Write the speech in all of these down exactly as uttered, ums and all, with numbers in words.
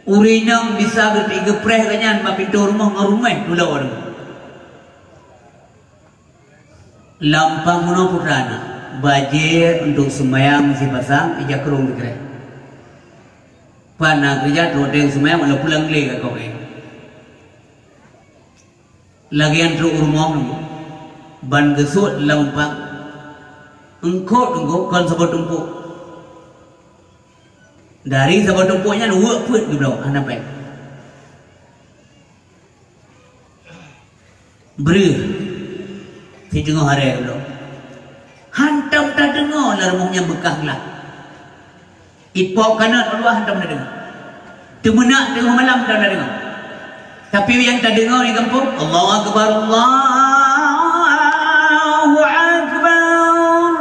Ureueng inong bisa geuti geupreh geuh nyan bak pintoe rumoh ngon rumoh tulo nyoe. Lampang meunoe putra na, bajée untuk seumayang sipasang, ija krong sikreh. Pan na keureuja trok deng seumayang, walaupun lam glé ka kong éh. Lagée nyan trok u rumoh nunggu, ban geusut lam umpang, eungkot nunggu kon saboh tumpok. Dari saboh tumpok nyan weuek peuet geubloe hana péng. Breuh, siteungoh aré geubloe. Hantom tadeungoe lam rumoh nyan beukah glah. Ipok kanot u luwa hantom tadeungoe. Teumeunak teungoh malam hantom tadeungoe. Tapi nyang tadeungoe di gampông, "Allahu Akbar, Allahu Akbar."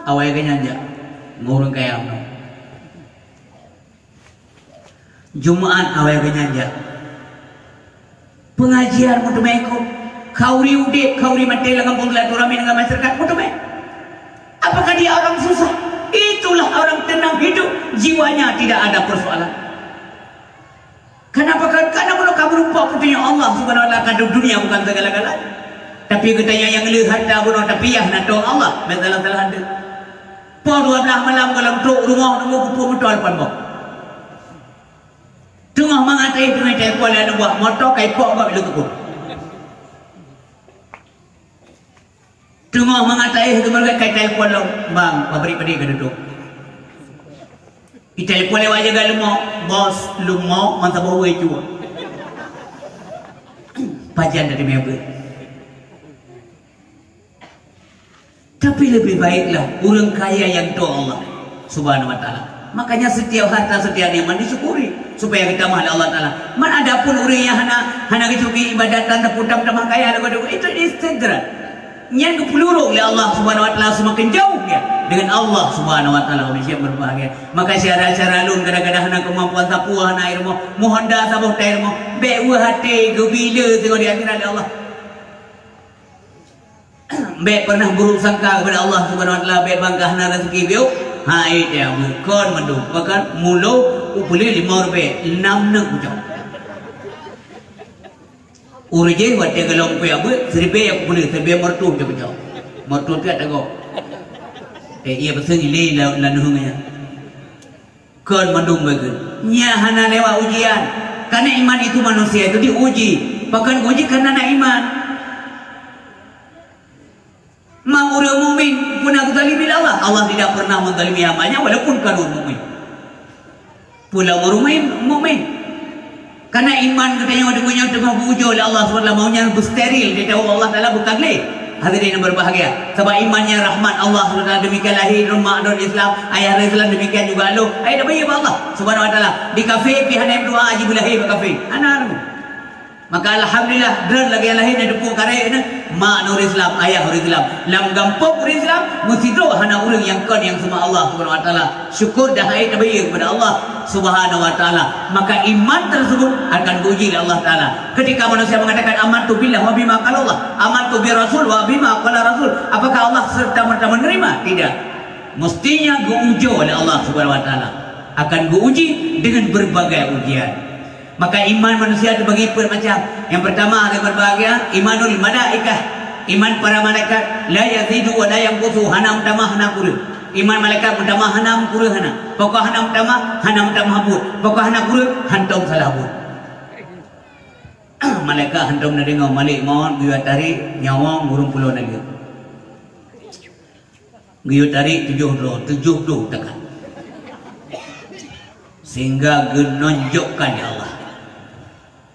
Awai geuh nyan jak ngon ureueng kaya meunoe. Jumat awai geuh nyan jak. Pengajian meuteumé kok. Khauri udeb, khauri maté lam gampông silaturahmi dengan masyarakat meuteumé. Apakah dia orang susah? Itulah orang tenang hidup, jiwanya tidak ada persoalan. Kenapa? Karena kalau kamu lupa petunjuk Allah Subhanahu wa Taala, kan dunia bukan segala-galanya. Tapi geutanyoe nyang le harta bunoe, tapi yah na tong Allah, beutala-tala ada. Poh dua belas malam gohlom trok rumoh nunggu kupeue moto depan boh. Teungoh mangat éh teungoh telepon lé aneuk buah moto kai pok gob lé keupeue. Teungoh mangat éh teungoh kai telepon lom, "Bang, pabrik padé ka tutup." Itelepon lé wajah galeumo, "Bos, leumo man saboh wei cua." Pajan dari mebel. Tapi lebih baiklah ureueng kaya nyang tong Allah Subhanahu wa Taala. Makanya setiap harta, setiap nikmat disyukuri supaya geutamah lé Allah Taala. Man adapun ureueng nyang hana, hana geusyukuri ibadat dan teuputam tamah kaya lagoe itu istidraj. Nyan geupeulurong lé Allah Subhanahu wa Taala seumaken jauh dia dengan Allah Subhanahu wa Taala. Ureueng siap berbahagia. Maka syara-syara lôn kadang-kadang hana kemampuan sapeue hana ilmu, mohon dah saboh tai ilmu. Bék weueh até geubila singoh di akhirat lé Allah. Bék pernah buruk sangka kepada Allah Subhanahu wa Taala, bék bangga hana rezeki biôk. Hai dia, kon mandum, bahkan mulo upuli lima ribèe, enam neuk bucok. Ureueng jih watèe golom kuya beuet, siribèe aku puli, siribèe meureutoh je bucok. Meureutoh tiat dago. Eh, iya peuseueng ilé la, la neuheung nyan. Kon mandum beugeut. Nyan hana lewat ujian. Karena iman itu manusia itu diuji. Pakon uji karena na iman. Mang ureueng mukmin pernah dizalimi lé Allah? Allah tidak pernah menzalimi hamba-Nya walaupun kan ureueng mukmin. Pula ureueng mukmin, mukmin. Karena iman geutanyoe deungon nyoe teungoh geuuji lé Allah subhanahu wa taala, mau nyan beusteril, di tahu Allah Taala bukan lé. Hadirin yang berbahagia, sabab iman nyan rahmat Allah subhanahu wa taala, demikian lahé droe mak droe Islam, ayah droe Islam, demikian juga lôn. Ai dah bayi Allah subhanahu wa taala. Di kafé pih hana doa haji beulahé bak kafé. Hana. Maka alhamdulillah, droe lagèe lahé na teupeu karek na, mak ureueng Islam, ayah ureueng Islam. Lam gampông ureueng Islam, meusidroe hana ureueng nyang kon nyang seumah Allah Subhanahu wa Taala. Syukur dan hai tabayeue kepada Allah Subhanahu wa Taala. Maka iman tersebut akan diuji oleh Allah Taala. Ketika manusia mengatakan, "Amantu billah wa bima qala Allah, amantu bi rasul wa bima qala rasul," apakah Allah serta-merta menerima? Tidak. Mestinya geuuji oleh Allah Subhanahu wa Taala. Akan geuuji dengan berbagai ujian. Maka iman manusia teubagi peuet macam. Nyang peurtama, hadirin berbahagia, imanul malaikah. Iman para malaikat, la yazidu wa la yanqusu, hana meutamah, hana kureueng. Iman malaikat meutamah hana, meukureueng hana. Pakon hana meutamah, hana meutamah buet. Pakon hana kureueng, hantom salah buet. Malaikat hantom na deungoe, malek maut geuyue tarék nyawöng ureueng pulo nanggroe. Geuyue tarék tujoh droe, tujoh droe takat. Sehingga geunonjokkan, ya Allah.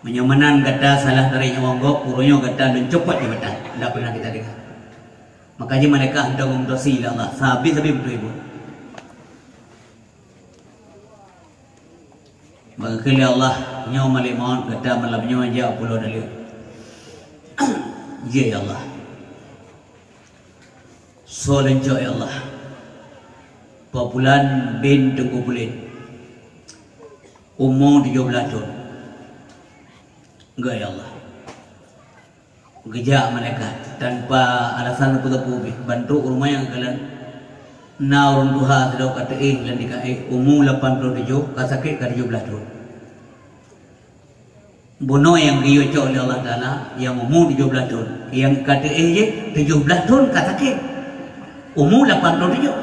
Meunyoe meunan gata salah tarék nyawöng gob, uroe nyoe gata lôn copot jabatan. Ndak pernah kita dengar. Maka jih malaikat hantom meudosi lé Allah, sabe-sabe beutôi buet. Bak geukheun lé Allah, "Nyoe malek maut, gata malam nyoe jak pulo daleueng." "Jeuet, ya Allah." "Soe leuncok, ya Allah?" "Pak Pulan bin Teungku Pulen, umu tujoh blaih thon." "Enggak, ya Allah." Geujak malaikat tanpa alasan peue-peue pih, ban trok u rumoh nyang geukalon na ureueng tuha sidroe ka teuéh lôn dikaéh, umu lapan ploh tujoh, ka sakét ka tujoh blaih thon. Bunoe nyang geuyue cok lé Allah Taala, nyang umu tujoh blaih thon. Nyang ka teuéh jih tujoh blaih thon ka sakét. Umu lapan ploh tujoh.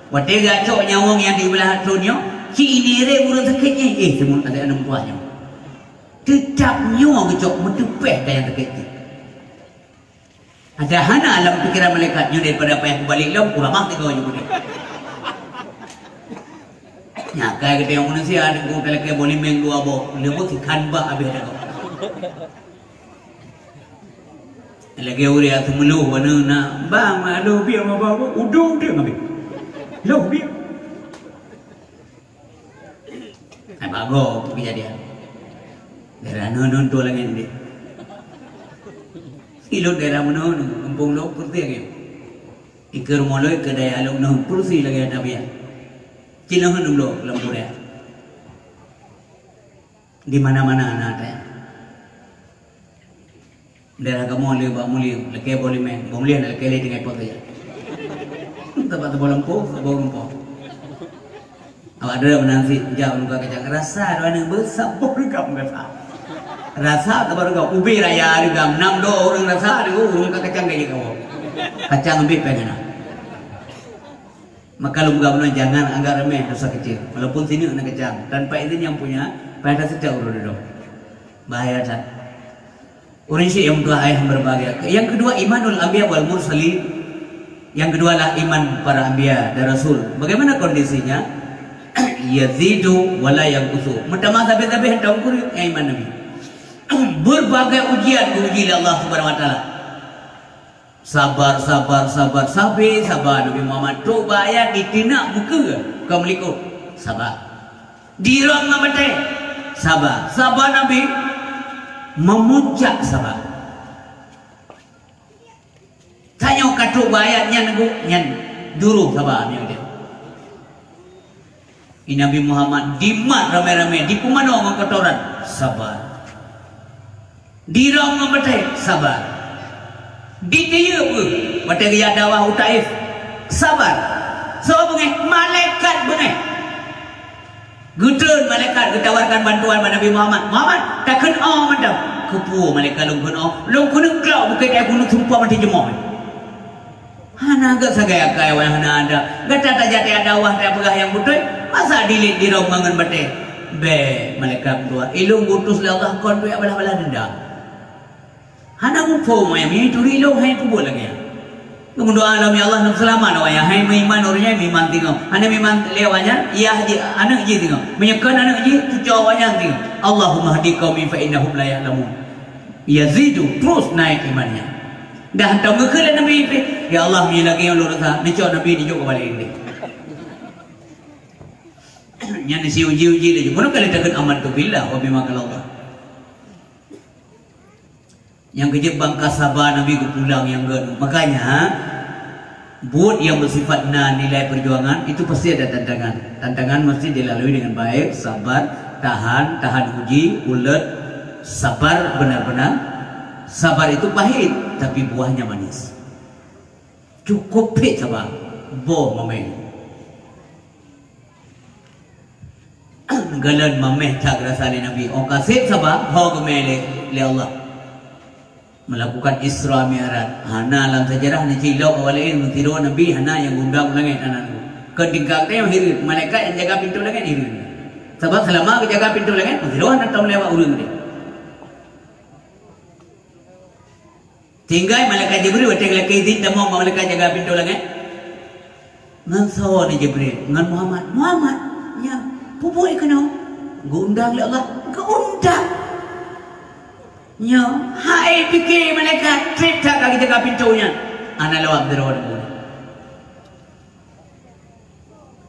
Watée geucok nyawöng nyang tujoh blaih thon nyoe, ci ini ré ureuëng sakét nyan, éh, seumut ada aneuk tuah nyoe. Teutab nyoe geucok meuteupéh ka nyang sakét jih. Ada hana lam pikiran malaikat nyoe daripada payah kubalek lom, kuramah tiga wajib kuning. Nyakai geutanyoe manusia, deungon talakée boh limeng dua boh, leumoh sikhan bak habéh dah. Lagée ureuëng ateueh meuluh wana na, bang, aduh, biar mabah, udu, udu, habéh. Loh, biar. Hai bagoe keujadian. Daerah nonton tu lagi ni. Ilot daerah mana ni? Kampung Lok Putih ni. Ikeur mulai ke daya along nong kursi lagi ada biar. Cina hon dulu dalam Korea. Di mana-mana anak ada. Daerah kamoe le bak mulia, lakée boh limeng, boh mulia na lakée le tinggai pot saja. Tabat teuboh lampôh, teuboh rumpok. Awak dara meunan sit, jak ureuëng ka kacang. Rasa dua aneuk beusaboh rugam rasa. Rasa teuboh rugam, ubé raya rugam, nam do ureuëng rasa, ureuëng ka kacang gaji kawoe. Kacang ubé pengen. Maka lôn peugah bunoe, jangan anggap remeh dosa kecil. Walaupun sineuk na kacang, tanpa izin yang punya, payah taseucok uroe dudoe. Bahaya that. Ureuëng syik yang meutuah ayah yang berbahagia. Yang kedua, imanul anbiya wal mursalin. Yang kedua lah iman para anbiya dan rasul. Bagaimana kondisinya? Yazidu wala yanqusu. Meutamah sabe-sabe hana kureueng iman Nabi. Berbagai ujian diuji oleh Allah Subhanahu wa Taala. Sabar, sabar, sabar, sabe sabar Nabi Muhammad. Trok bak ayat ditinak bukeue, kon meulikot. Sabar. Dirong ngon batée. Sabar. Sabar Nabi meumuncak sabar. Tanyoe ka trok bak ayat nyan, nyan duroh sabar nyan. Di Nabi Muhammad dimat ramé-ramé, dipeumanoe ngon kotoran, sabar. Dirong ngon batée, sabar. Ditiyeup, watée geujak dakwah u Taif, sabar. Soe beungéh? Malaikat beungéh. Geutreun malaikat geutawarkan bantuan bak Nabi Muhammad. "Muhammad, takheun 'oh mantong." "Keupeue malaikat lôn kheun 'oh? Lôn keuneuk klok bukét Taif, keuneuk sumpah maté jeumoh." Hana geusagai akai awai hana ada. Gata tajak tiada wah tiada peugah nyang beutôi, masa dilit dirong mangan batée? Bèk, malaikat meutuah. Ilôn geutus lé Allah kon tuyak balah-balah dendam. Hana muphom ayam nyan turi ilôn hai peubuet lagée nyan. Geumeudoa lom, "Ya Allah, neuseulamat awak nyan." Hai meuiman ureuëng nyan meuiman singoh. Hana meuiman lé awak nyan, yah jih, aneuk jih singoh. Meunyoe kon aneuk jih, cucoe awak nyan singoh. "Allahumma hdi qaumi fa innahum la ya'lamun." Yazidu, terus naik imannya. Dah hantom geukheun lé Nabi pih, "Ya Allah, meunyoe lagée nyoe lôn rasa, neucok Nabi dijok keubalek indeh." Nyan si uji-uji laju. Meunan kali takheun amantu billah wa bima qalallah. Nyang keujeuet bangka saba Nabi geupulang nyang geuh. Makanya, buet nyang beusifat na nilai perjuangan, itu pasti ada tantangan. Tantangan mesti dilalui dengan baik, sabar, tahan, tahan uji, ulet, sabar benar-benar. Sabar itu pahit, tapi buahnya manis. Cukup phet saba, boh mamèh. Galon mamèh that geurasa lé Nabi. Óh ka sép saba, ho geumè lé, lé Allah. Melakukan Isra Mi'raj. Hana lam sejarah neucilok awak laén meusidroe Nabi hana nyang geuundang u langét, hana. Kon tingkat teuh hireuen, malaikat nyang jaga pintoe langét hireuen. Sabab seulama geujaga pintoe langét, meusidroe hana tom lewat ureueng teuh. Tinggai malaikat Jibril watèe geulakèe idhin tamong bak malaikat jaga pintoe langét. Ngon soe ni Jibril? Ngon Muhammad. Muhammad? Nyo. Peue buet keunoe? Geuundang lé Allah. Geuundang. Nyo. Hai pike malaikat, trép that ka geujaga pintoe nyan. Hana lewat sidroe.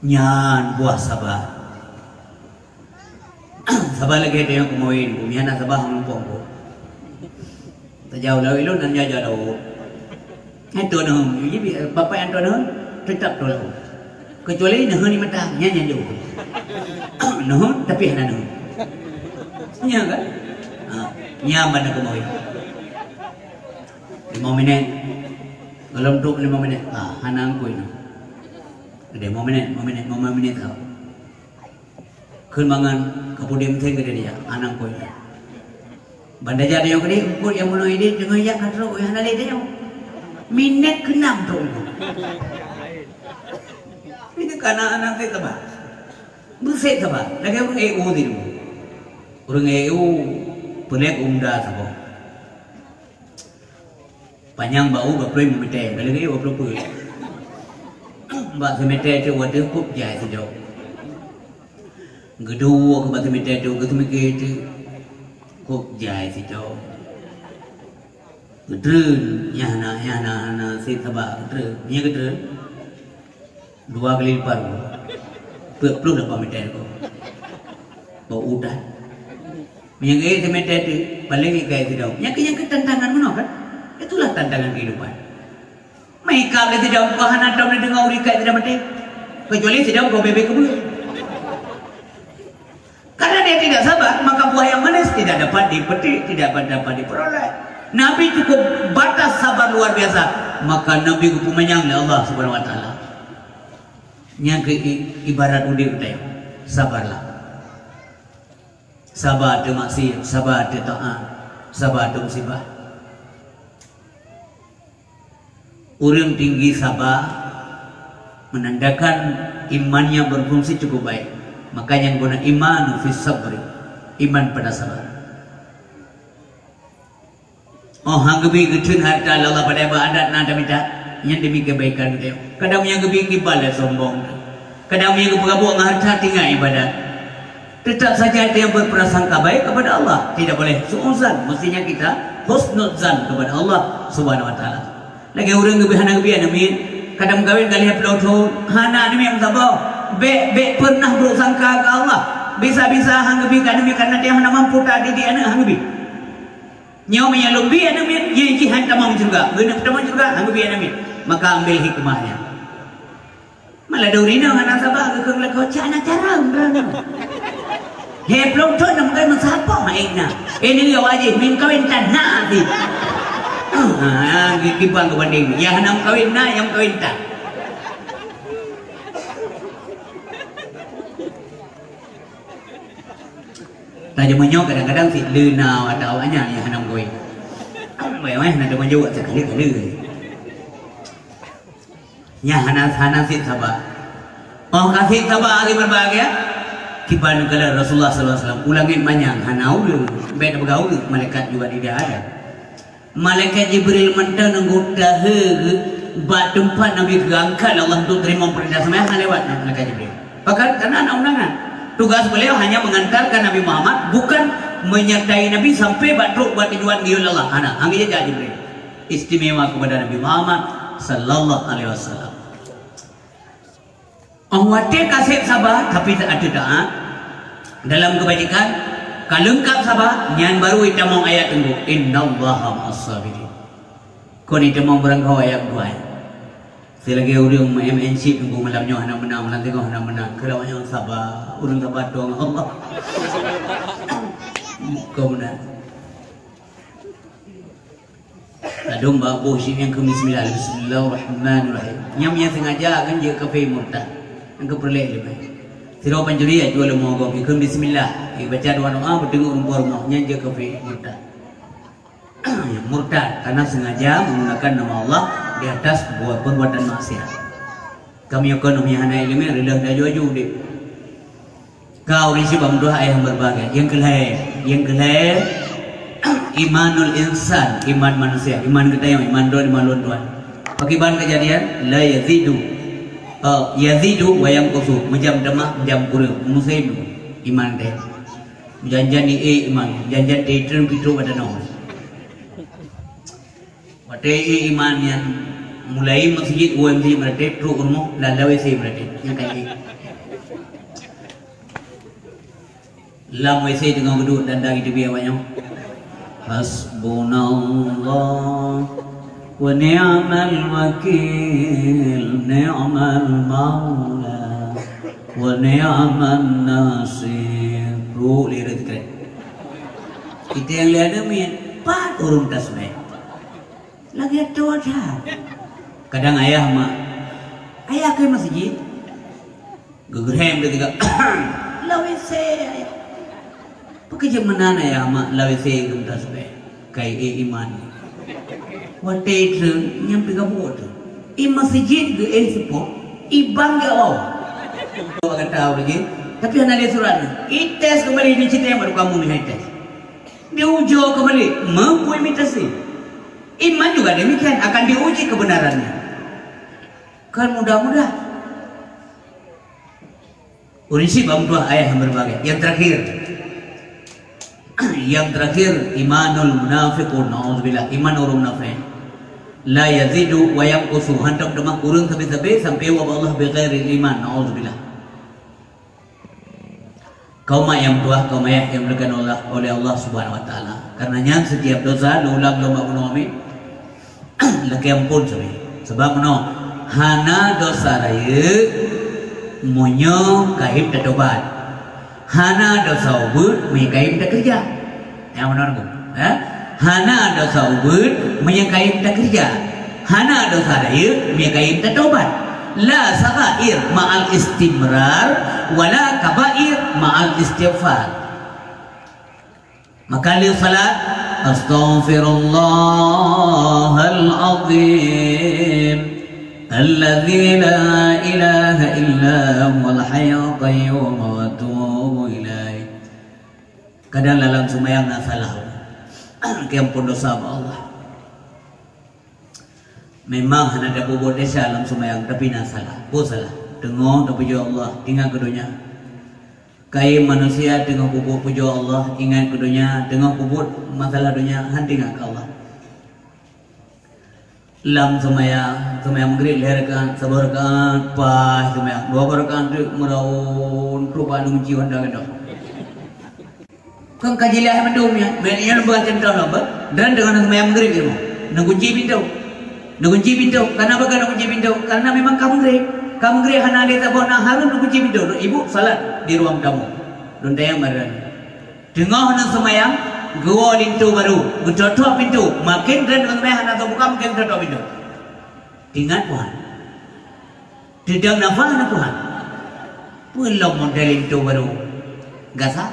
Nyan buah saba. Saba lagèe tanyoe keumawen, bumi hana saba hana muphom. Tajak u laôt ilôn, hana jak laôt. Nyan toh neuheun, jadi bapak nyang toh neuheun, teutap toh laôt. Keucuali neuheun di mata, nyan nyang jauh. Neuheun, tapi hana neuheun. Nyan kan? Ha, nyan ban keumawen. Lima minit. Gohlom trok lima minit. Ah, hana angkui nyan. Deh, lima minit, lima minit, lima minit tau. Kheun mangan, ka pudek meusen keudeh dijak, hana angkui nyan. Ban tajak tanyoe keudéh, eungkôt nyang bunoe idéh, teungoh jak ka trok, hana lé tanyoe. Minét keunam trok eungkôt. Ini kana anak saya tebak. Beusét saban, lagèe ureueng E U situ. Ureueng E U peureulèe umda saboh. Panyang bak u dua ploh limong meter, peureulèe dua ploh peuet. Bak simeter teuk watèe kôb jai sidroe. Geuduek keu bak simeter teuk, geuseumike teuk, kôb jai sidroe. Geutreun, nyan hana, nyan hana, hana sép saban geutreun. Nyan geutreun. Dua kali lipat. Peuet ploh lapan meter ko. Bak udan. Meunyo gaya simeter teuk, paléng ikai sidroe. Nyan keuh, nyan keuh tantangan meunoe kan? Itulah tantangan kehidupan. Meukab lé sidroe, bah hana tom lé deungoe ureueng ikai sidroe maté. Kecuali sidroe ko bèe-bèe keubeue. Karena dia tidak sabar, maka buah yang manis tidak dapat dipetik, tidak dapat diperoleh. Nabi cukup batas sabar luar biasa, maka Nabi geupeumanyang lé Allah Subhanahu wa Taala. Nyan keuh i-, ibarat udép teuh, sabarlah. Sabar teuh maksiat, sabar teuh taat, sabar teuh musibah. Ureueng tinggi sabar menandakan imannya berfungsi cukup baik. Makanya guna iman fis sabri, iman pada sabar. Oh, han geubi geutheun harta lé Allah padahai bak adat na tamita, nyan demi kebaikan geutanyoe. Kadang nyang geubi kiban lé sombong. Kadang nyang geupeugah buet ngon harta tinggai ibadat. Tetap saja ada yang berprasangka baik kepada Allah. Tidak boleh su'uzan. Mestinya kita husnuzan kepada Allah Subhanahu wa Taala. Lagèe ureueng geubi hana geubi aneuk miet, kadang meukawen ka lhèe ploh thôn, hana aneuk miet meusaboh. Bèk, bèk pernah buruk sangka keu Allah. Bisa-bisa han geubi keu aneuk miet karena dia hana mampu tak didik aneuk, han geubi. Nyoe meunyo lôn bi aneuk miet, nyan jih han tamong syeuruga. Geuneuk tamong syeuruga, han geubi aneuk miet. Maka ambil hikmahnya. Malah dong rinong hana saba geukheun lakoe, cak na cara droeneuh. He, plong thon na meukawen meusapoh ma ék na. Eh, ni awak jih, meukawen tan na ti. Ah, ha, ha, kiban keu banding. Ya hana meukawen na, ya meukawen tan. Tajak meunyoe kadang-kadang sit le na atau awak nyan nyang hana meugawi. Wéh-wéh na teuma jaweueb sakali-kali. Nyan hana, hana sit saba. Oh, ka sit saba, akhé berbahagia. Kiban kala Rasulullah sallallahu alaihi wasallam, u langét manyang hana ureueng, bèk tapeugah ureueng, malaikat juga tidak ada. Malaikat Jibril mantong neunggong tahe bak teumpat Nabi geuangkat lé Allah untuk teurimong peurintah seumayang, hana lewat malaikat Jibril. Pakon? Karena na undangan. Tugas beliau hanya mengantarkan Nabi Muhammad, bukan menyertai Nabi sampai bak trok bak tujuan geuyue lé Allah. Hana, hana geujak Jibril. Istimewa kepada Nabi Muhammad sallallahu alaihi wasallam. Oh, watèe ka sép saba, tapi taat, taat dalam kebajikan, ka leungkap saba, nyan baru itamong ayat teungku, "Innallaha ma'as sabirin." Kon itamong beurangkaho ayat dua. Silagèe ureueng M N C teungku malam nyoe hana meunang, malam teungoh hana meunang. Keu awak nyoe saba, ureueng saba tueng Allah. Kon meunan. Ladôm bak boh sit nyang keu bismillah, bismillahirrahmanirrahim. Nyang, nyang sengaja kan jeuet kafé murtad. Nyang keu peureulèe leubeh. Sidroe pancuri ya jual leumo gob, ikheun bismillah. Ibaca doa-doa, beuteungeut rumpok rumoh, nyan jeuet kafé murtad. Murtad karena sengaja menggunakan nama Allah di atas buat perbuatan maksiat. Kamoe kon nyang hana ileumèe, reuloh laju-laju udép. Ka ureueng sibang dua ayah berbagai. Nyang keulhèe, nyang keulhèe, imanul insan, iman manusia, iman geutanyoe, iman droe, iman lôn tuan. Pakiban kejadian, la yazidu, eh, yazidu wa yanqusu, meujam tamah, meujam kureueng, meusém iman teuh. Janjan ié iman, janjan teutrön pih trok bak danau. Watèe ié iman nyan mulai meuseujid, woe meuseujid meuratéb, trok u rumoh, lam, lam W C meuratéb. Nyan ka ié. Lam W C teungoh geuduek dan dang iteubiet awak nyoe. Hasbunallah wa ni'mal wakil, ni'mal maula wa ni'man nasir. Trok lé rot krek. Kita nyang lé aneuk miet, pat ureueng tasbih. Lagèe toh that. Kadang ayah mak, "Ayah keu meuseujid." Geugeurhem lé tiga. Lam W C ayah. Keujeumeunan ayah mak lawét se geumeutasbeh, kai éh iman. Watèe treun nyang pih gabuek tu. I masjid geu éh seupôt, i bank geu awai. Gata ureueng jih, tapi hana lé surat. I tes keumbali di Citeng baru kamoe meuhai tes. Di ujoe keumbali, meupui imitasi. Iman juga demikian, akan diuji kebenarannya. Kan mudah-mudah. Ureueng syiek bak meutuah ayah nyang beurbahagia. Yang terakhir. Yang terakhir, imanul munafiqun, naudzubillah, iman ureueng munafék. La yazidu wa yanqusu, hantom teuma kureueng sabe-sabe sampoe ubak Allah bighairil iman, naudzubillah. Kaum mak nyang meutuah, kaum ayah nyang dimuliakan Allah, oleh Allah Subhanahu wa Taala. Karena nyan setiap dosa diulang lom bak bunoe amin. Lakèe amphon sabe. Sabab meunoe, hana dosa rayeuk meunyoe ka hib tatobat. Hana dosa ubeut meunyoe ka hib takeureuja. Nyang meunoe, eh? Hana dosa ubeut meunyoe ka hib takeureuja. Hana dosa rayeuk meunyoe ka hib tatobat. La saghair ma'al istimrar, wala kabair ma'al istighfar. Maka lheueh salat, "Astaghfirullahal azim, alladzi la ilaha illa huwal hayyul qayyum, wa atubu ilaih." Kadang dalam seumayang na salah. Lakèe amphon dosa bak Allah. Memang hana tapeubuet desya lam seumayang, tapi na salah. Peue salah? Teungoh tapujoe Allah, ingat keu donya. Kayém manusia teungoh peubuet pujoe Allah, ingat keu donya, teungoh peubuet masalah donya, han teuingat keu Allah. Lam seumayang, seumayang Maghrib lhèe rakaat, saboh rakaat, paih seumayang. Dua boh rakaat teuk meuraon, trok bak aneuk kunci Honda gadôh. Kon ka jilèe mandum nyan, bèk nyan lôn peugah contoh lom, bah. Droen teungoh na seumayang Maghrib di rumoh. Neukunci pintoe. Neukunci pintoe. Kenapa ka neukunci pintoe? Karena memang ka Maghrib. Ka Maghrib hana lé saboh, na harôh neukunci pintoe. Ibu salat di ruang tamu. Lôn tanyong bak droen. Teungoh na seumayang, geuwoe linto barô, geutoe-toe pintoe. Maken droen teungoh seumayang hana teubuka, maken geutoe-toe pintoe. Teuingat Tuhan. Teudong nafah na Tuhan. Peue lom model linto barô? Gasa.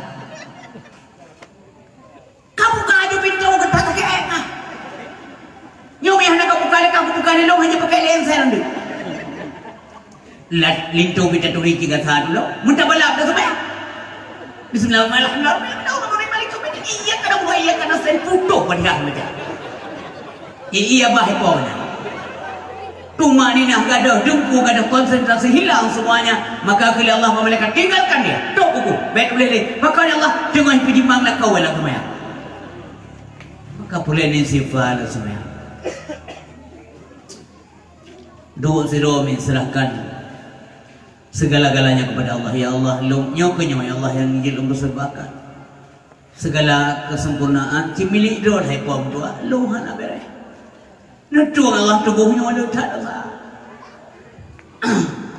Ka buka aju pintoe, gata sakét na. Nyoe meuh hana ka buka lé, ka buka lé lôn hana pakai lensa nyan deuh. Lat linto pih taturi cit gasa dulu. Mun tabalap dah seumayang. Bismillahirrahmanirrahim. Iya kana buka, iya kana sen putoh pada macam. Iya bah ipo nya. Tumakninah gadôh, deungku gadôh, konsentrasi hilang semuanya. Maka kheun lé Allah bak malaikat, "Tinggalkan dia. Trok buku. Bèk tuléh lé." Pakon lé Allah, "Teungoh peujimbang lakoe lam seumayang." Maka puléh ni sifat lam seumayang. Duek sidroe meuserahkan segala-galanya kepada Allah. Ya Allah, lôn nyoe keuh nyoe, ya Allah, nyang jeuet lôn peuseurahkan. Segala kesempurnaan cit milék droe hai Po meutuah, lôn hana bèrèh. Neutueng Allah tuboh nyoe le that dosa.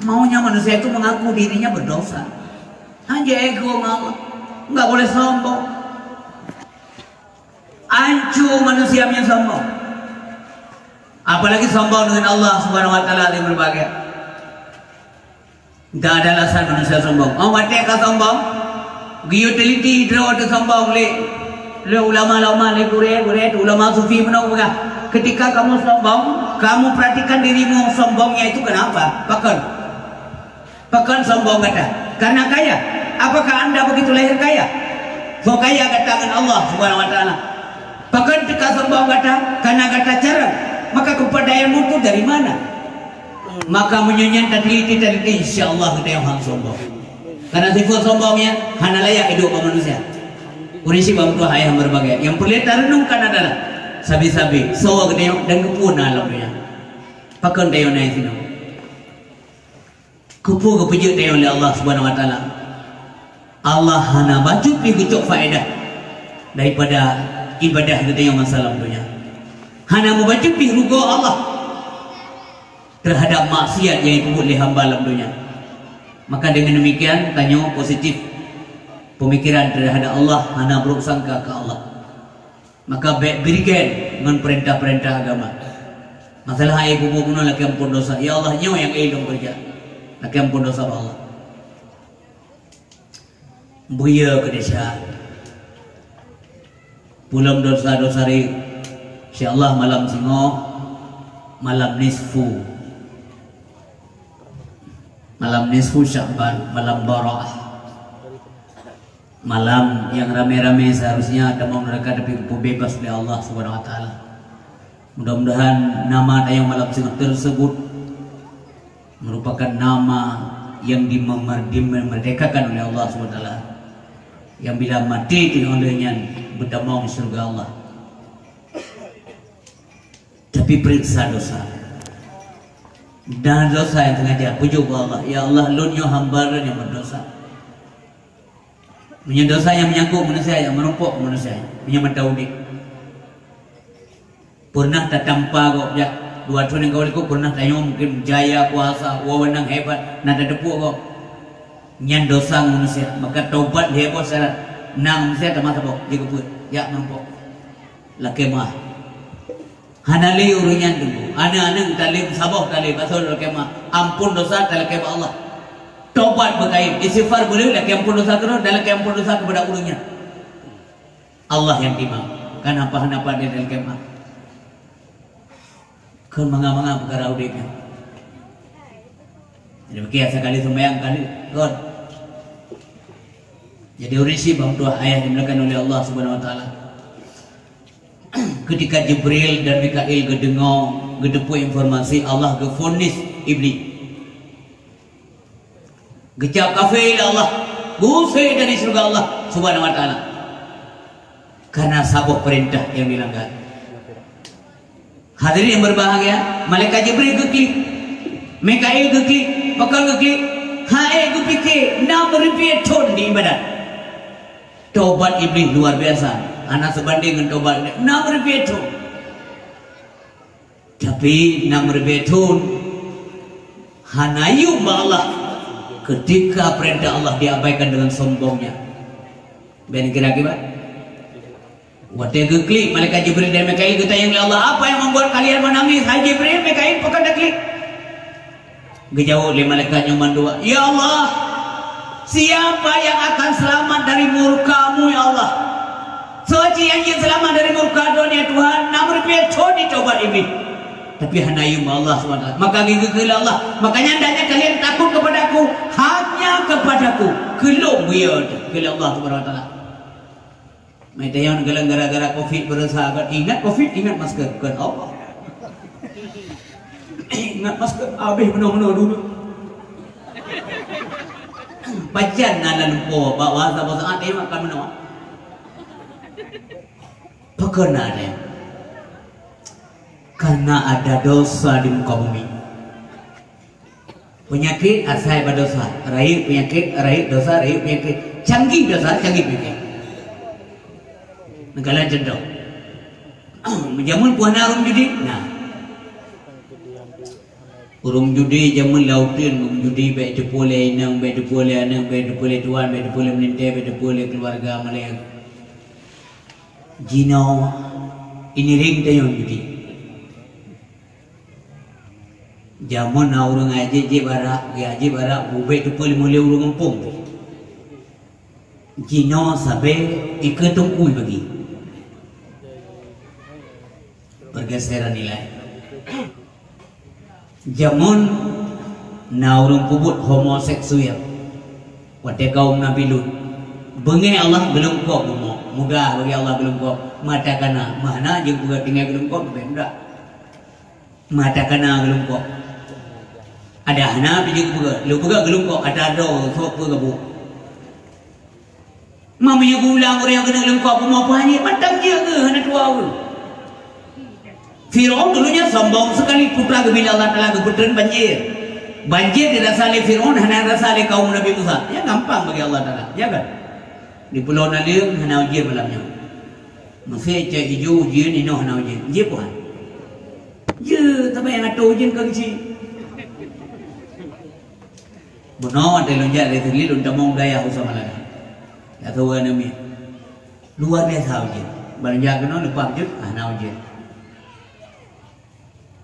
Maunya manusia itu mengaku dirinya berdosa. Hana ego ngon Allah. Enggak boleh sombong. Ancu manusia nyang sombong. Apalagi sombong dengan Allah Subhanahu wa Taala di berbagai. Tidak ada alasan manusia sombong. Oh, watèe ka sombong, geuutiliti droe teuh sombong lé, lé ulama-ulama, lé gurèe-gurèe teuh, ulama sufi meunan peugah, "Ketika kamu sombong, kamu perhatikan dirimu sombongnya itu kenapa? Pakon? Pakon sombong gata? Karena kaya? Apakah anda begitu lahir kaya? Soe kaya gata ngon Allah Subhanahu wa Taala? Pakon teuka sombong gata? Karena gata carông. Maka kepandaianmu itu dari mana?" Maka meunyoe nyan tateliti-teliti, insya Allah geutanyoe han sombong. Karena sifat sombong nyan hana layak idup bak manusia. Ureueng syiek bak meutuah ayah berbagai. Nyang peureulèe tarenungkan adalah sabe-sabe soe geutanyoe dan keupeue na lam donya. Pakon tanyoe na sinoe? Keupeue geupeujeuet tanyoe lé Allah Subhanahu wa Taala? Allah hana bacut pih geucok faedah daripada ibadah geutanyoe masa lam donya. Hana meubacut pih rugoe Allah terhadap maksiat nyang jipeubuet lé hamba lam donya. Maka dengan demikian, tanyoe positif pemikiran terhadap Allah, hana buruk sangka ke Allah. Maka bèk birigen ngon peurintah-peurintah agama. Masalah hai bubu bunoe lakèe amphon dosa. Ya Allah, nyoe nyang ilôn keureuja. Lakèe amphon dosa bak Allah. Buyeu keu desya. Pulom dosa-dosa ri. Insya Allah malam singoh, malam nisfu. Malam nisfu Sya'ban, malam baraah. Malam yang ramé-ramé seharusnya tamong neraka tapi geupubeubaih lé Allah Subhanahu wa Taala. Mudah-mudahan nama tayong malam singoh tersebut merupakan nama yang dimemer-, dimerdekakan oleh Allah Subhanahu wa Taala. Yang bila mati teuh oleh nyan beutamong di syurga Allah. Tapi periksa dosa. Dan dosa yang sengaja, pujoe bak Allah, "Ya Allah, lôn nyoe hamba lôn nyang berdosa." Meunyoe dosa nyang menyangkut manusia, nyang meurumpok manusia, meunyoe mata udeb. Pernah tatampa gob jak dua thon nyang ka likot, pernah tanyoe mungkin jaya kuasa, wewenang hebat, na tateupeue gob. Nyan dosa ngon manusia, maka tobat lhèe boh syarat. Na ngon manusia tamah saboh, jeuet keu peuet, jak meurumpok. Lakèe meu'ah. Hana lé ureueng nyan teungku. Aneuk-aneuk taleb, saboh taleb, asoe lakèe meu'ah. Ampôn dosa talakèe bak Allah. Tobat beukayém, istighfar beuleuh, lakèe ampôn dosa keudroe, dan lakèe ampôn dosa keupada ureueng nyan. Allah nyang timang. Kan apa hana pada talakèe meu'ah. Keu manga-manga peukara udeb nyan. Jadi, bagi asa kali sumbayang kali, kon. Jadi, ureueng syiek bang tuah ayah dimuliakan oleh Allah Subhanahu wa Taala. Ketika Jibril dan Mikail geudeungoe, geuteupeue informasi Allah geufonis Iblih. Geucap kafé lé Allah, geuusé dari syurga Allah Subhanahu wa Taala. Karena saboh peurintah nyang dilanggar. Hadirin yang berbahagia, malaikat Jibril geuklik, Mikail geuklik, pakon geuklik, hai geupike enam ribu thon di ibadat. Tobat Iblih luar biasa, hana seubandéng ngon tobat enam ribu thon. Tapi enam ribu thon hana yum bak Allah ketika perintah Allah diabaikan dengan sombongnya. Ben kira akibat. Watèe geuklik malaikat Jibril dan Mikail geutanyong lé Allah, "Apa yang membuat kalian menangis, hai Jibril, Mikail, pakon taklik?" Geujaweueb lé malaikat nyoe mandua, "Ya Allah, siapa yang akan selamat dari murka-Mu, ya Allah? Soe cit nyang jeuet seulamat dari murka Droeneuh, ya Tuhan?" Enam ribu thon jitobat Iblih. Tapi hana yum Allah subhanahu wa taala. Maka geukheun lé Allah, "Makanya hendaknya kalian takut kepadaku, hanya kepadaku." Keu Lôn buyue, kheun lé Allah subhanahu wa taala. Meuteuyang galeng gara-gara covid beurasa kan. Ingat covid, ingat masker. Bukan Allah. Ingat masker, habéh meunoe-meunoe dulu. Pajan na lam lumpur, bak bahasa-bahasa até makan meunoe. Pakon na deh? Karena ada dosa di muka bumi. Peunyakét asai bak dosa, rayeuk peunyakét, rayeuk dosa, rayeuk peunyakét. Canggih dosa, canggih peunyakét. Neukalon cuntoh. Jameun peue hana ureueng judi? Nah. Ureueng judi jameun lauteuen, ureueng judi bèk teupeue lé inong, bèk teupeue lé aneuk, bèk teupeue lé tuan, bèk teupeue lé meulintèe, bèk teupeue lé keuluwarga malèe. Jinoe, ini ring tayong judi. Jameun na ureueng ajép-jép arak, geujép arak, bubet teupeu lé ureueng gampông. Jinoe sabe ikeue teungku bagi. Pergeseran nilai. Jameun na ureueng peubuet homoseksual. Watèe kaum Nabi Lut. Beungèh Allah geulungkôb bumoe. Mudah bagi Allah geulungkôb. Mata kana, meuhana jeuet peugah tinggai geulungkôb, leubeh mudah. Mata kana geulungkôb. Ada hana pih jeuet peugah, lôn peugah geulungkôb, ata droe sok peugah bu. Meunyoe geuulang ureueng nyang keuneuk lungkôb bumoe peuhanyét, mantong jeuet geuh hana tuwoe. Firaun dulunya sombong sekali, putra geubila Allah Taala geupeutreun banjir. Banjir dirasa lé Firaun, hana rasa lé kaum Nabi Musa. Nyan gampang bagi Allah Taala, ya kan? Di Pulo Naleueng hana ujeuen malam nyoe. Meusé cok ijo ujeuen, inoe hana ujeuen. Jeuet peue han? Jeuet, tapi nyang atô ujeuen ka geuchik. Bunoe watèe lôn jak lé Sigli lôn tamong dayah u Samalanga. Dak tahu aneuk miet. Luar biasa ujeuen. Ban lôn jak keunoe leupah jeuet, ah, hana ujeuen.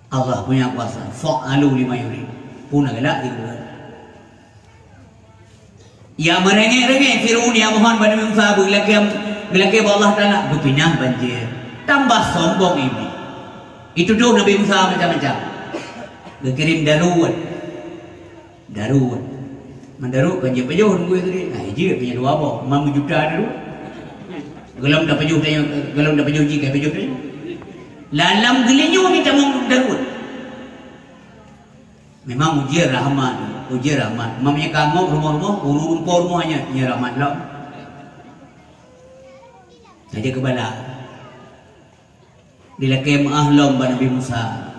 Allah punya kuasa. Fa'alu lima yurid. Pun na galak di luar. Ya meurengek-rengek Firaun ya mohon bak Nabi Musa beulakèe Geulakée bak Allah Taala, geupinah banjir. Tambah sombong iblih. Itudoh Nabi Musa macam-macam. Geukirém daruet. Daruet. Man daruet kan jeuet pajoh nunggu tadi. Ah, jeuet punya dua boh. Man meujuta daruet. Golom tapajoh tanyoe, golom tapajoh jih, ka pajoh tanyoe. Lam geulinyueng mita mong daruet. Memang ujian rahmat, ujian rahmat. Mam nyang ka ngok rumoh-rumoh, ureueng lumpoe rumoh nyan, nyan rahmat lom. Saja keubala. Dilakée meu'ah lom bak Nabi Musa.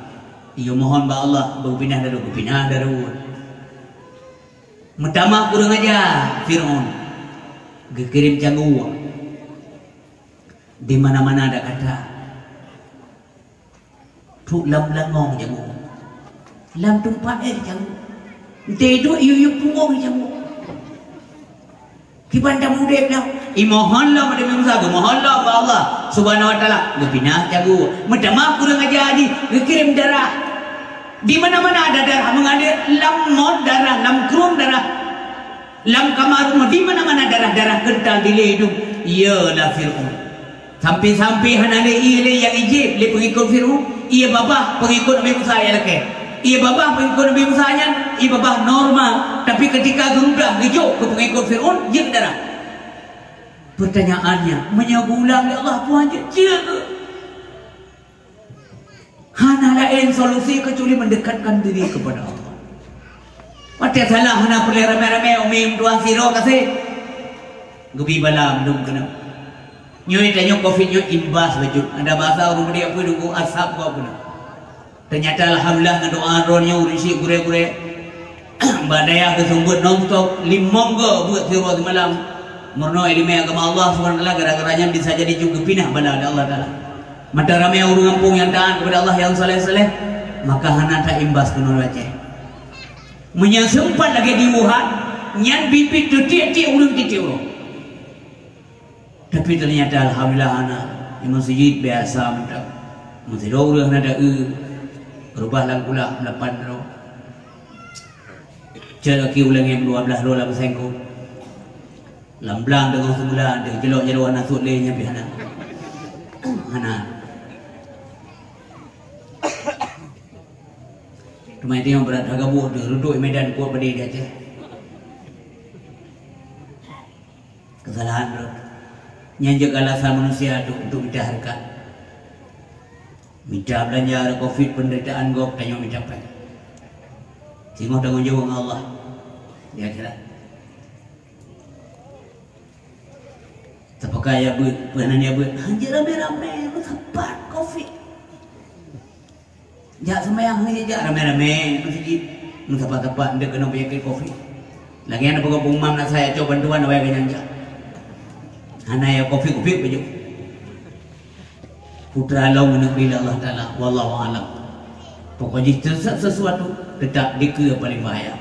Iyue mohon bak Allah, beupinah daruet, beupinah daruet. Meutamah kureueng aja Fir'aun. Geukirém cangguek. Di mana-mana ada kata. Trok lam langong cangguek. Lam teumpat éh cangguek. Entah itu iyu-iyu punggong cangguek. Kiban dah mudah dah. Imohon lom Nabi Musa, geumohon lom bak Allah Subhanahu wa Taala. Geupinah cangguek. Meutamah kureueng aja jih, geukirém darah. Di mana-mana ada darah mengalir, lam mot darah, lam krueng darah. Lam kama rumoh, di mana-mana darah-darah kental dilée idong. Iyalah Fir'aun. Sampai-sampai hana lé ié lé nyang ijép lé peungikot Fir'aun. Ié babah peungikot Nabi Musa nyang lakée. Ié babah peungikot Nabi Musa nyan, ié babah normal. Tapi ketika geurudah geujok keu peungikot Fir'aun, jeuet darah. Pertanyaannya, meunyoe geuulang lé Allah, puan jeuet, jeuet keu? Hana laén solusi kecuali mendekatkan diri kepada Allah. Watée salah hana peureulée ramé-ramé, umi meutuah sidroe kaseh. Geubi bala mandum keunoe. Nyoe tanyoe covid nyoe imbas bacut. Ada basa ureuëng muda peue nunggu asap kok keunoe. Ternyata alhamdulillah ngon doa droe nyoe ureuëng syik gurée-gurée. Bak dayah geuseumeubeuet non stop limong go beuet siuroe simalam. Meurunoe ileumèe agama Allah Subhanahu wa Taala, gara-gara nyan bisa jadi cut geupinah bala lé Allah Taala. Mata ramè ureueng gampông nyang taat kepada Allah, nyang saleh-saleh, maka hana taimbas keunoe Aceh. Meunyoe seumpat lagèe di Wuhan, nyan biet-biet teu tiek-tiek ureueng tiek-tiek uroe. Tapi ternyata alhamdulillah hana. Di meuseujid biasa mantap. Meusidroe ureueng hana da-eu, reubah lam kulah lapan droe. Cok laki ulèe ngon dua blaih droe lam sengkong. Lam blang teungoh seumula, deuh jelok jaroe hana sot lé nyan pih hana. Hana. Teuma itu nyang brat hareuga buet deuh, reudok Medan kuat padé di Aceh. Keusalahan droe. Nyan jeuet alasan manusia untuk, untuk mita hareukat. Mita beulanja, ada covid, penderitaan gob, tanyoe mita péng. Singoh tanggong jaweueb ngon Allah di akhirat. Tapakai ya beuet, peue nan ya beuet. Hanjeuet ramè-ramè, meusapat covid. Jak seumayang hana jak ramè-ramè meuseujid. Meusapat-sapat, ndeuk keunoe peunyakét covid. Lagèe nyan peugot pengumuman na saya cok bantuan awai geunyang jak. Hana ya covid, covid baju. Putra lôn ngon neubri lé Allah Taala, wallahu a'lam. Pokok jih teusat sesuatu, tetap dikeue paling bahaya.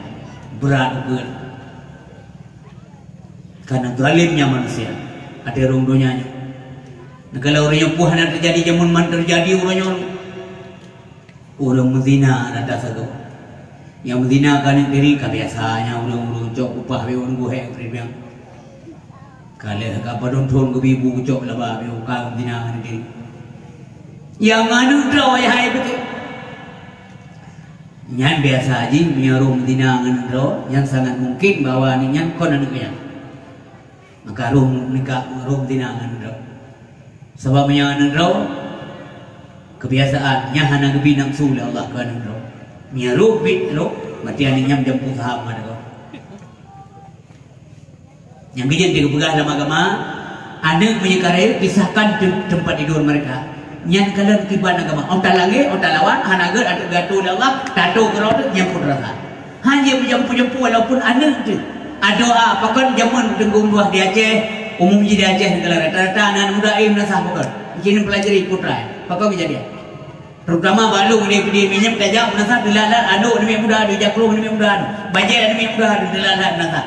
Brat ukeue. Karena zalimnya manusia. Ada rong donya nyoe. Nah, kalau ureueng nyoe pun hana terjadi, jameun man terjadi ureueng nyoe. Ureueng meuzina rata sagoe. Nyang meuzina keu aneuk diri ka biasa, nyang ureueng-ureueng cok upah beu ureueng guhèk premium. Ka lheueh ka padum thon geubi bu geucok laba beu ka meuzina keu aneuk diri. Nyang aneuk droe hai beutôi. Nyan biasa jih meunyoe ureueng meuzina ngon aneuk droe, nyan sangat mungkin bahwa aneuk nyan kon aneuk nyan. Maka roh nikah, roh zina ngon droe. Sabab meunyoe ngon droe, kebiasaan nyan hana geubi nafsu lé Allah keu ngon droe. Meunyoe roh bit droe, berarti aneuk nyan jampu saham ngon droe. Nyang keujeuet geupeugah lam agama, aneuk meunyoe ka rayeuk, pisahkan tem-, tempat tidur mereka. Nyan kalon kiban agama. Ôh talangé, ôh talawan, hana geuat ateueh geuatoe lé Allah, tato keudroe nyan pun rasa. Hana meujampu-jampu walaupun aneuk teuh. Adoa, pakon jameun teungku meutuah di Aceh, umum jih di Aceh neugara rata-rata aneuk muda eh meunasah pakon. Mungkin pelajari putra, pakon keujadian. Terutama bak lôn di Pidie Manyang tajak meunasah teulat-lat aneuk aneuk muda, di Jaklo aneuk muda, bajèe aneuk muda teulat-lat meunasah.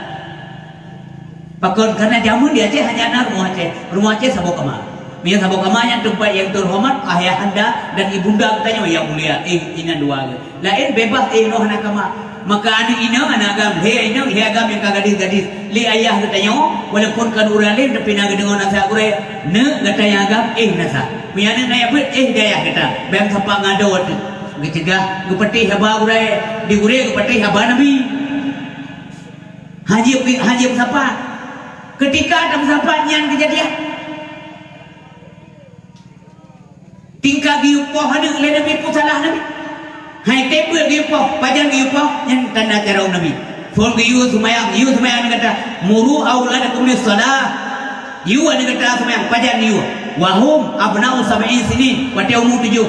Pakon, karena jameun di Aceh hanya na rumoh Aceh. Rumoh Aceh saboh kama. Meunyoe saboh kama nyan teumpat nyang teuhoreumat, ayahanda dan ibunda geutanyoe nyang mulia, eh, inan dua geuh. Laén bebas, eh, noh hana kama. Maka aneuk inong, aneuk agam, lhèe inong, lhèe agam nyang ka gadis-gadis, lé ayah geutanyoe, walaupun kon ureueng alim, tapi na geudeungoe nasihat gurèe, neuk gata nyang agam, éh nasihat. Meunyo aneuk na nyang beuet, éh di ayah gata, bèk sapa ngon adoe teuh. Geuceugah, geupatéh haba gurèe, di gurèe geupatéh haba Nabi. Hana jeuet, hana jeuet meusapat. Keutika tameusapat nyan keujadian. Tingkat geuyue poh aneuk lé Nabi, peusalah Nabi. Hai teupeue geuyue poh, pajan geuyue poh, nyan tanda carông Nabi. Phôn geuyue seumayang, yue seumayang aneuk gata, "Muru auladakum bis shalah." Yue aneuk gata seumayang, pajan yue. "Wa hum abna'u sab'i sinin," watèe umu tujoh.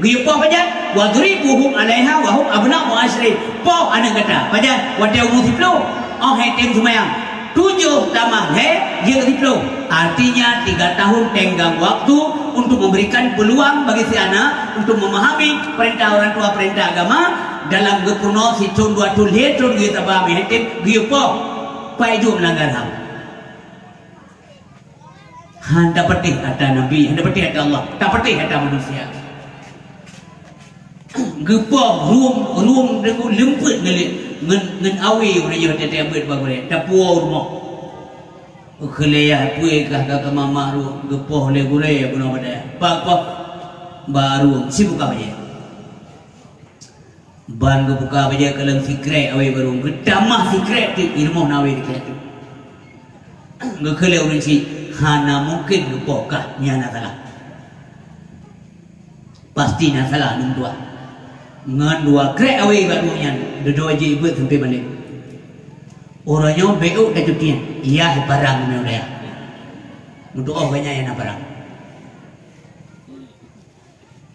Geuyue poh pajan, "Wadribuhum 'alaiha wa hum abna'u 'asyrin." Poh aneuk gata, pajan, watèe umu siploh. Óh hai tem seumayang, tujoh tamah lhèe, jeuet siploh. Artinya, tiga tahun tenggang waktu untuk memberikan peluang bagi si anak untuk memahami perintah orang tua, perintah agama, dalam geupeurunoe sithôn dua thôn lhèe thôn geuyue saba meuhètem, geuyue poh. Pai jeuet meulanggar ham. Han tapatéh ata Nabi, han tapatéh ata Allah, tapatéh ata manusia. Geupoh rueng, rueng deungon leumpeuet ngon, ngon, ngon awé ureueng nyoe teutabeuet bak gurèe, tapuwoe u rumoh. Keu lé yah, peue kah ka keu mama rueng, geupoh lé gurèe bunoe bak dayah. Bak poh, bak rueng, sibuka bajèe. Ban geubuka bajèe keu lôn sikrek awé bak rueng, geutamah sikrek teuk, i rumoh na awé sikrek teuk. Geukheun lé ureueng chik, hana mungken geupoh kah, nyan na salah. Pasti na salah ngon dua. Ngon dua krek awé bak rueng nyan, dudoe jih beuet sampoe malém. Uroe nyoe beuet tacutieng, yah parang nyoe dayah. Meutuoh gobnyan nyang na parang.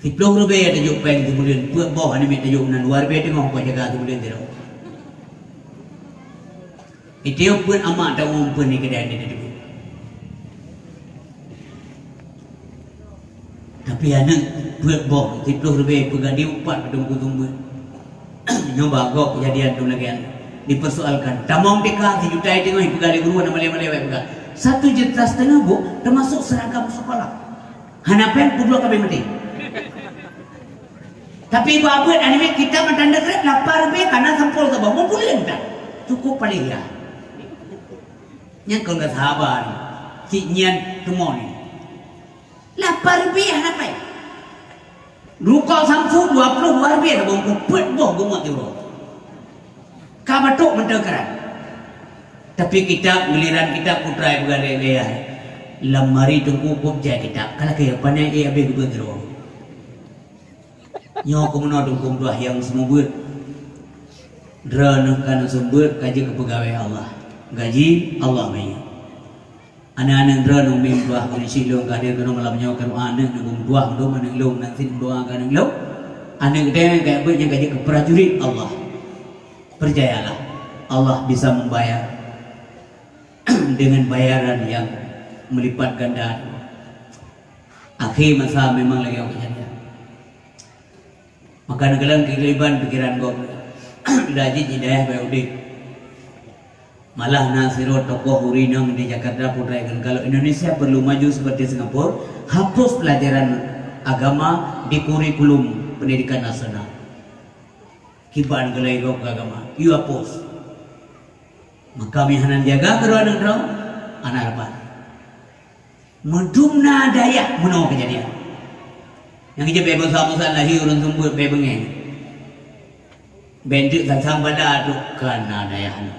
Siploh ribèe tajok péng sibuleuen, peuet boh aneuk miet tajok nan, dua ribèe teungoh poh jaga sibuleuen sidroe. Itiep peuet amak tawöm peuet ni keudai ni teudeue. Tapi aneuk peuet boh, siploh ribèe peugah di upat padum kuseumeubeuet. Nyoe bagoe keujadian tu lagèe nyan. Dipersoalkan. Tamong tika sijuta teungoh peugah lé guru, aneuk malèe-malèe wai peugah. Satu juta setengah, Bu, termasuk seragam sekolah. Hana péng, peuet boh ka abéh maté. Tapi bak beuet aneuk miet kita meunan deuh krek, lapan ribèe kana sampôl saboh, meubuleuen that. Cukup paléh ya. Nyan kon ka sahabat ni. Cit nyan teumon ni. Lapan ribèe hana péng. Rukok Samsu dua ploh dua ribèe saboh, peuet boh geumat di uroe. Ka batuk mantong keuran. Tapi kitab, giliran kitab putra peugah lé, lé ayah. Lam mari teungku kop jai kitab. Ka lakèe, pane éh abéh geubeuet droe. Nyoe keumeunyoe teungku meutuah nyang seumeubeuet. Droeneuh ka neuseumeubeuet ka jeuet keu peugawée Allah. Gaji Allah bayeue. Aneuk-aneuk droeneuh meutuah, kondisi lôn ka hadir keunoe malam nyoe keu aneuk neuh meutuah, mandum aneuk lôn nan sit meudoa keu aneuk lôn. Aneuk geutanyoe ka beuet nyang ka jeuet keu prajurit Allah. Percayalah, Allah bisa membayar dengan bayaran yang melipat ganda. Akhé masa memang lagèe nyan kejadian. Maka neukalon keukeuliban pikiran gob, laju jidayah bak udép. Malah na sidroe tokoh ureueng inong di Jakarta peugah, "Kalau Indonesia perlu maju seperti Singapura, hapus pelajaran agama di kurikulum pendidikan nasional." Kiban geulai gob keu agama, yue hapus. Maka meuhana jaga keudroe aneuk droe, hana rapat. Meudum na dayah meunoe keujadian. Nyang jeuet bèe beusa-beusa lahé ureueng seumeubeuet bèe beungèh. Bèe teuk sang-sang bala tu ka na dayah nyoe.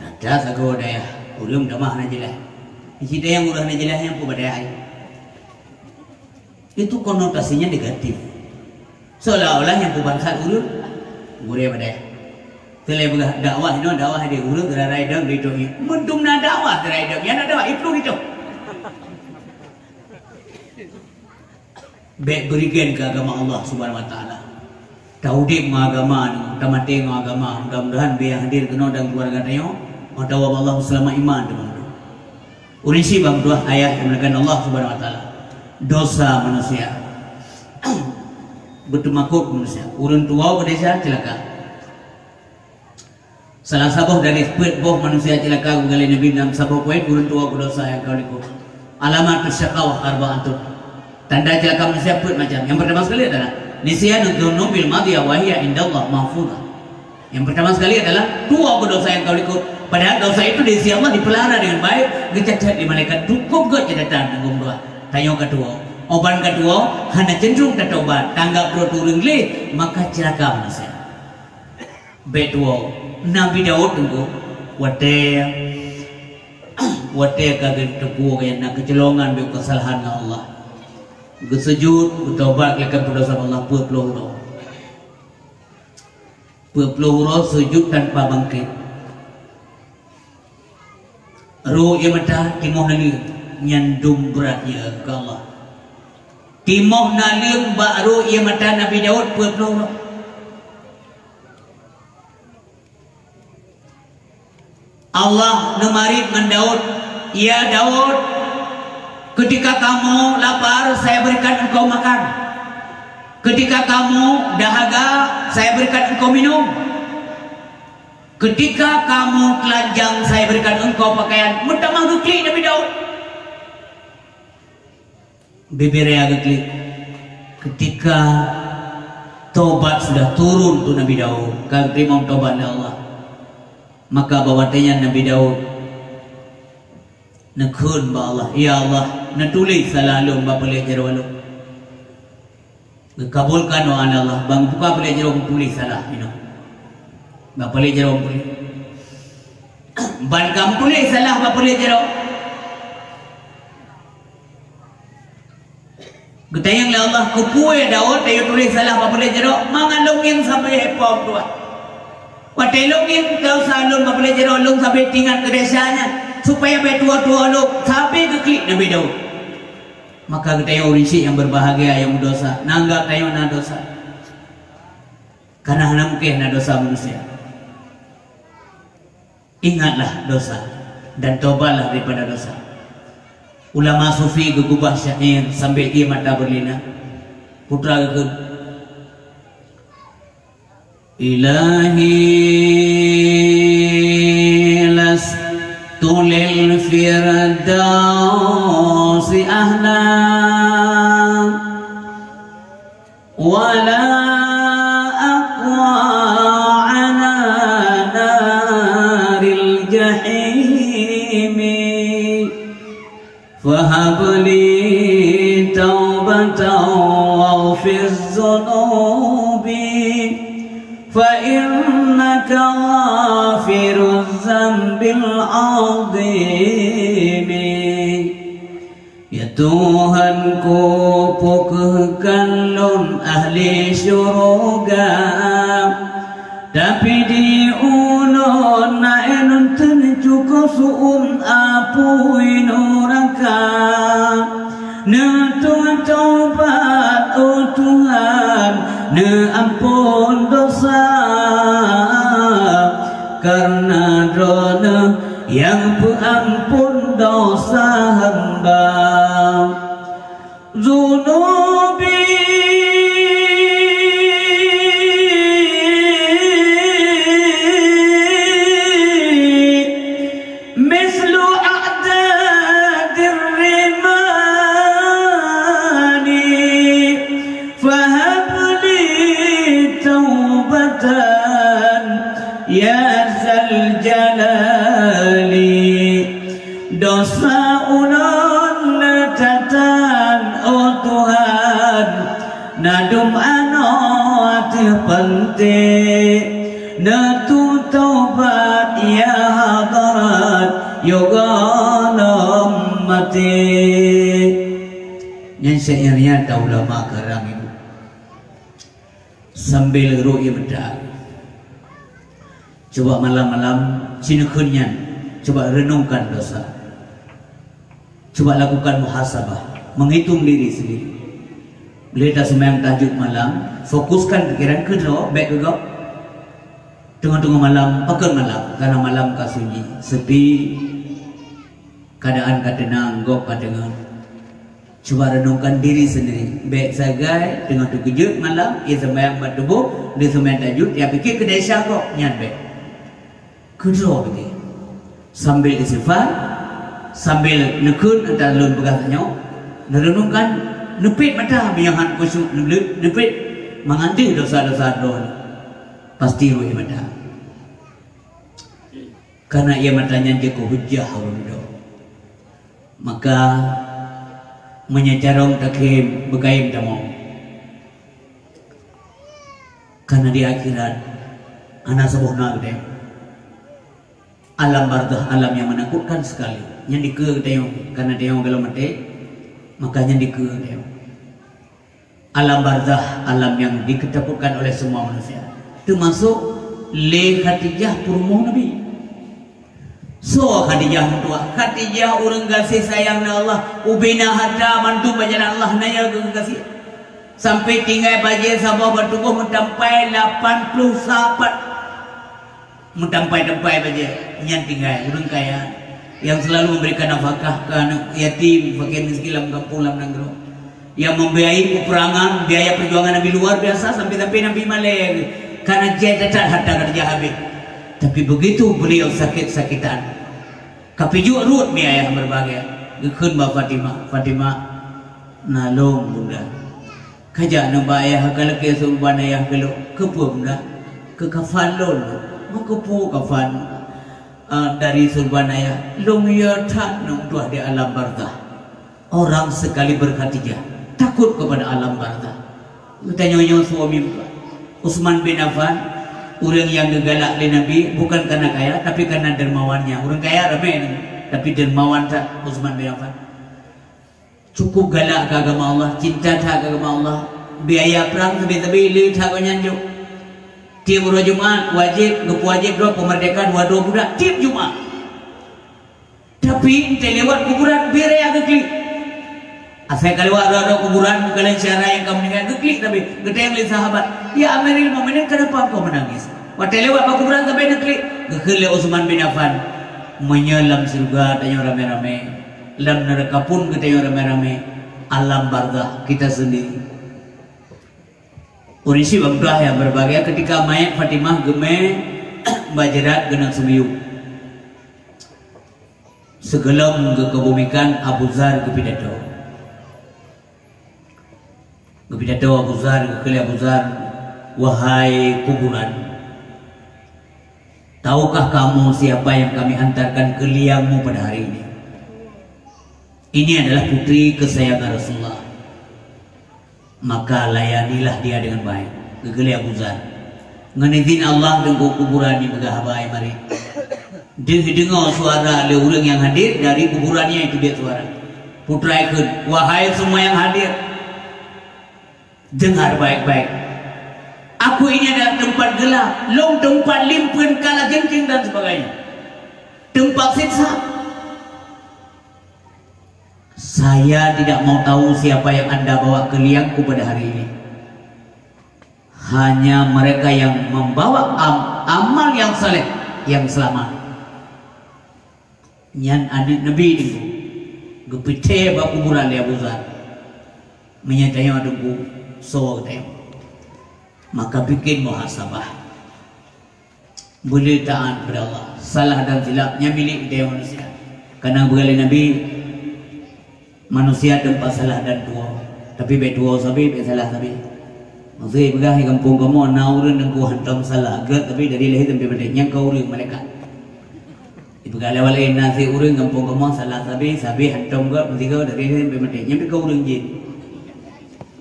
Ada sagoe dayah, ureueng tamah hana jeulaih. Di situ nyang ureueng hana jeulaih nyan peue bak dayah. Itu konotasinya negatif. Seolah-olah nyang peubangsat ureueng gurèe bak dayah. Teuh lé peugah dakwah inoe, dakwah di ureueng rarai dong di toh. Meudum na dakwah rarai dong, nyang na dakwah ipluh di toh. Bèk beurigen keu agama Allah Subhanahu wa Taala. Taudép ngon agama nyoe, tamaté ngon agama. Mudah-mudahan bèk nyang hadir keunoe dan keuluwarga tanyoe, meudoa bak Allah seulamat iman teuma. Ureueng syiek bak meutuah ayah nyang dimuliakan Allah Subhanahu wa Taala. Dosa manusia. Beuteumakot manusia. Ureueng tuwoe bak desya ceulaka. Salah saboh dari peuet boh manusia ceulaka geugalak Nabi dalam saboh poin, ureueng tuwoe beudosa nyang ka likot. Alamat syaqawah arba'atun. Tanda ceulaka manusia peuet macam. Nyang peurtama sekali adalah Nisyanu dzunubil madiyah wa hiya indallah mahfuzah. Yang pertama sekali adalah tuwoe keu dosa nyang ka likot. Padahal dosa itu di sisi Allah dipelihara dengan baik, geucatat lé malaikat. Cukup gét catatan anggom dua. Tanyoe ka tuwoe. Óh ban ka tuwoe, hana cenderung tatobat, tanggap droe ureuëng gleh, maka ceulaka manusia. Bék tuwoe. Nabi Daud teungku, watée, watée ka geuteupeue geuh na keuceulongan bék keusalahan ngon Allah. Geuseujut, geutobat, geupeugah dosa Allah peuet ploh uroe. Peuet ploh uroe sujut tanpa bangkét. Rhot ié mata, timoh naleueng, nyan dum brat ié keu Allah. Timoh naleueng bak rhot ié mata Nabi Daud peuet ploh uroe. Allah neumarit ngon Daud, "Ya Daud, ketika kamu lapar, saya berikan engkau makan. Ketika kamu dahaga, saya berikan engkau minum. Ketika kamu telanjang, saya berikan engkau pakaian." Meutamah geuklik Nabi Daud. Bibiré geuklik. Ketika tobat sudah turun untuk Nabi Daud, ka geuteurimong tobat lé Allah, maka bak watée nyan Nabi Daud neukheun bak Allah, "Ya Allah, neutuléh salah lôn bak peulet jaroe lôn." Geukabulkan doa lé Allah, ban buka peulet jaroe, meutuléh salah inoe. Bak peulet jaroe meutuléh. Ban ka meutuléh salah bak peulet jaroe. Geutanyong lé Allah, "Keupeue Daud tayue tuléh salah bak peulet jaroe? Mangat lôn ngieng sabe po, Tuhan. Watée lôn ngieng dosa lôn bak peulet jaroe, lôn sabe teuingat keu desya nyan, supaya bék tuwoe-tuwoe lôn." Sabe geuklik Nabi Daud. Maka geutanyoe ureuëng syiek nyang berbahagia nyang meudosa, na anggab tanyoe na dosa. Karena hana mungkin hana dosa manusia. Ingatlah dosa dan tobatlah daripada dosa. Ulama sufi geugubah syair sambil ié mata berlinang. Putra geukheun, "Ilahi lastu lil firdausi ahla, wala aqwa ala naril jahimi. Fahab li taubatan waghfir dzunubi, fa innaka ghafirudz dzambil 'adzimi." Ya Tuhanku, peu kheueh kon lôn ahli syeuruga, tapi di ulôn na lôn teuntèe keu su-uem apui nuraka. Neutobat, oh Tuhan, neuampôn dosa, kareuna Droeneuh nyang peuampôn dosa hamba. Dzunubi mislu a'dadir rimali, fahab li taubatan ya dzal jalali. Dosa ulôn na that-that, oh Tuhan, na dum anoe ateueh panté. Neutobat ya Hadharat, yoh gohlom maté. Nyan syair nyata ulama karang ibu. Sambil rhot ié mata. Cuba malam-malam, sineukheun nyan, cuba renungkan dosa. Cuba lakukan muhasabah, menghitung diri sendiri. Lé taseumayang tahajud malam, fokuskan pikiran keu droe, bék keu gob. Teungoh-teungoh malam, pakon malam, karena malam ka sunyi, sepi, keadaan ka teunang, gob ka deungon. Cuba renungkan diri sendiri. Bék sagai teungoh teukeujot malam, ié seumayang bak tuboh, lé seumayang tahajud, ya pike keu desya gob, nyan bék. Keudroe pike. Sambil istighfar, sambil neukheun ata lôn peugah tanyoe, neurenungkan, neupiet mata meunyoe han khusyuk, neubleuet, neupiet. Mangat deuh dosa-dosa droe, pasti rhot ié mata. Karena ié mata nyan jeuet keu hujah ureuëng droe. Maka, meunyoe carông takhém beukayém tamong. Karena di akhirat hana saboh na geutanyoe. Alam barzakh, alam yang menakutkan sekali. Nyan dikeue geutanyoe, karena tanyoe gohlom maté, maka nyan dikeue geutanyoe. Alam barzakh, alam yang diketakutkan oleh semua manusia, termasuk lé Khadijah peurumoh Nabi. Soe Khadijah meutuah? Khadijah ureuëng gaséh sayang na Allah, ubena harta mandum bak jalan Allah, na ya geugaséh. Sampai tinggai bajée saboh bak tuboh meutampai lapan ploh sapat. Meutampai-tampai bajée nyan tinggai ureuëng kaya yang selalu memberikan nafkah ke aneuk yatim, fakir miskin lam kampung, lam nanggroe. Yang membiayai peperangan, biaya perjuangan Nabi luar biasa, sampai-sampai Nabi malée karena jai that-that harta Khadijah habéh. Tapi begitu beliau sakit-sakitan, ka pijuek rot mi ayah berbahagia, geukheun bak Fatimah, "Fatimah, na lôn bunda. Kajak neuba ayah ka lakée surban ayah keu lôn, keupeue bunda? Keu kafan lôn lôn." "Meukeupue kafan, eh, dari surban ayah?" "Lôn yue that neutuah di alam barzakh." Orang sekali berkhatijah takut kepada alam barzakh. Geutanyoe nyoe suami muka. Utsman bin Affan, ureuëng nyang geugalak lé Nabi bukan karena kaya, tapi karena dermawannya. Ureuëng kaya ramé, tapi dermawan that Utsman bin Affan. Cukup galak keu agama Allah, cinta that keu agama Allah. Biaya prang sabe-sabe le that gobnyan jok. Tiep uroe Jumat wajéb, geupeuwajéb droe peumeurdeka dua droe budak tiep Jumat. Tapi, entée lewat kuburan, beu raya geuklik. Asai ka lewat droe-droe kuburan, bukan laén syedara nyang ka meuninggai, geuklik tapi geutanyong lé sahabat, "Ya Amirul Mukminin, kenapa engkau menangis?" Watée lewat bak kuburan sabe neuklik, geukheun lé Utsman bin Affan, "Meunyoe lam syeuruga tanyoe ramé-ramé, lam neuraka pun geutanyoe ramé-ramé, alam barzakh kita sendiri." Ureuëng syiek nyang berbahagia, ketika mayat Fatimah geumé bak jeurat keuneuk seumiyueb. Sigohlom geukebumikan, Abu Dzar geupidato. Geupidato Abu Dzar, geukheun lé Abu Dzar, "Wahai kuburan, tahukah kamu siapa yang kami hantarkan keu liangmu pada hari ini? Ini adalah putri kesayangan Rasulullah. Maka layanilah dia dengan baik." Geukheun lé Abu Dzar, "Ngon izin Allah, Teungku, kuburan nyoe peugah haba marit." Deuh deungoe suara lé ureuëng nyang hadir dari kuburan nyan, itu dia suara. Putra ikheun, "Wahai semua yang hadir, dengar baik-baik. Aku ini adalah tempat gelap, lôn teumpat limpeuen kala jengking dan sebagainya. Tempat siksa. Saya tidak mau tahu siapa yang anda bawa ke liangku pada hari ini. Hanya mereka yang membawa am-, amal yang saleh yang selamat." Nyan aneuëk Nabi Teungku, geupeuthée bak kuburan lé Abu Dzar. Meunyoe tanyoe Teungku, soe geutanyoe? Maka bikin muhasabah. Boleh taat kepada Allah. Salah dan silap nyan milék geutanyoe manusia. Karena geupeugah lé Nabi, manusia teumpat salah dan tuwoe, tapi bék tuwoe sabe, bék salah sabe. Maksud peugah di gampông kamoe na ureuëng Teungku hantom salah, gét tapi dari lahé sampai maté, nyan ka ureuëng malaikat. Dipeugah lé awak laén, na si ureuëng gampông kamoe salah sabe, sabe hantom gét meusigoe dari lahé sampai maté, nyan pih ka ureuëng jin.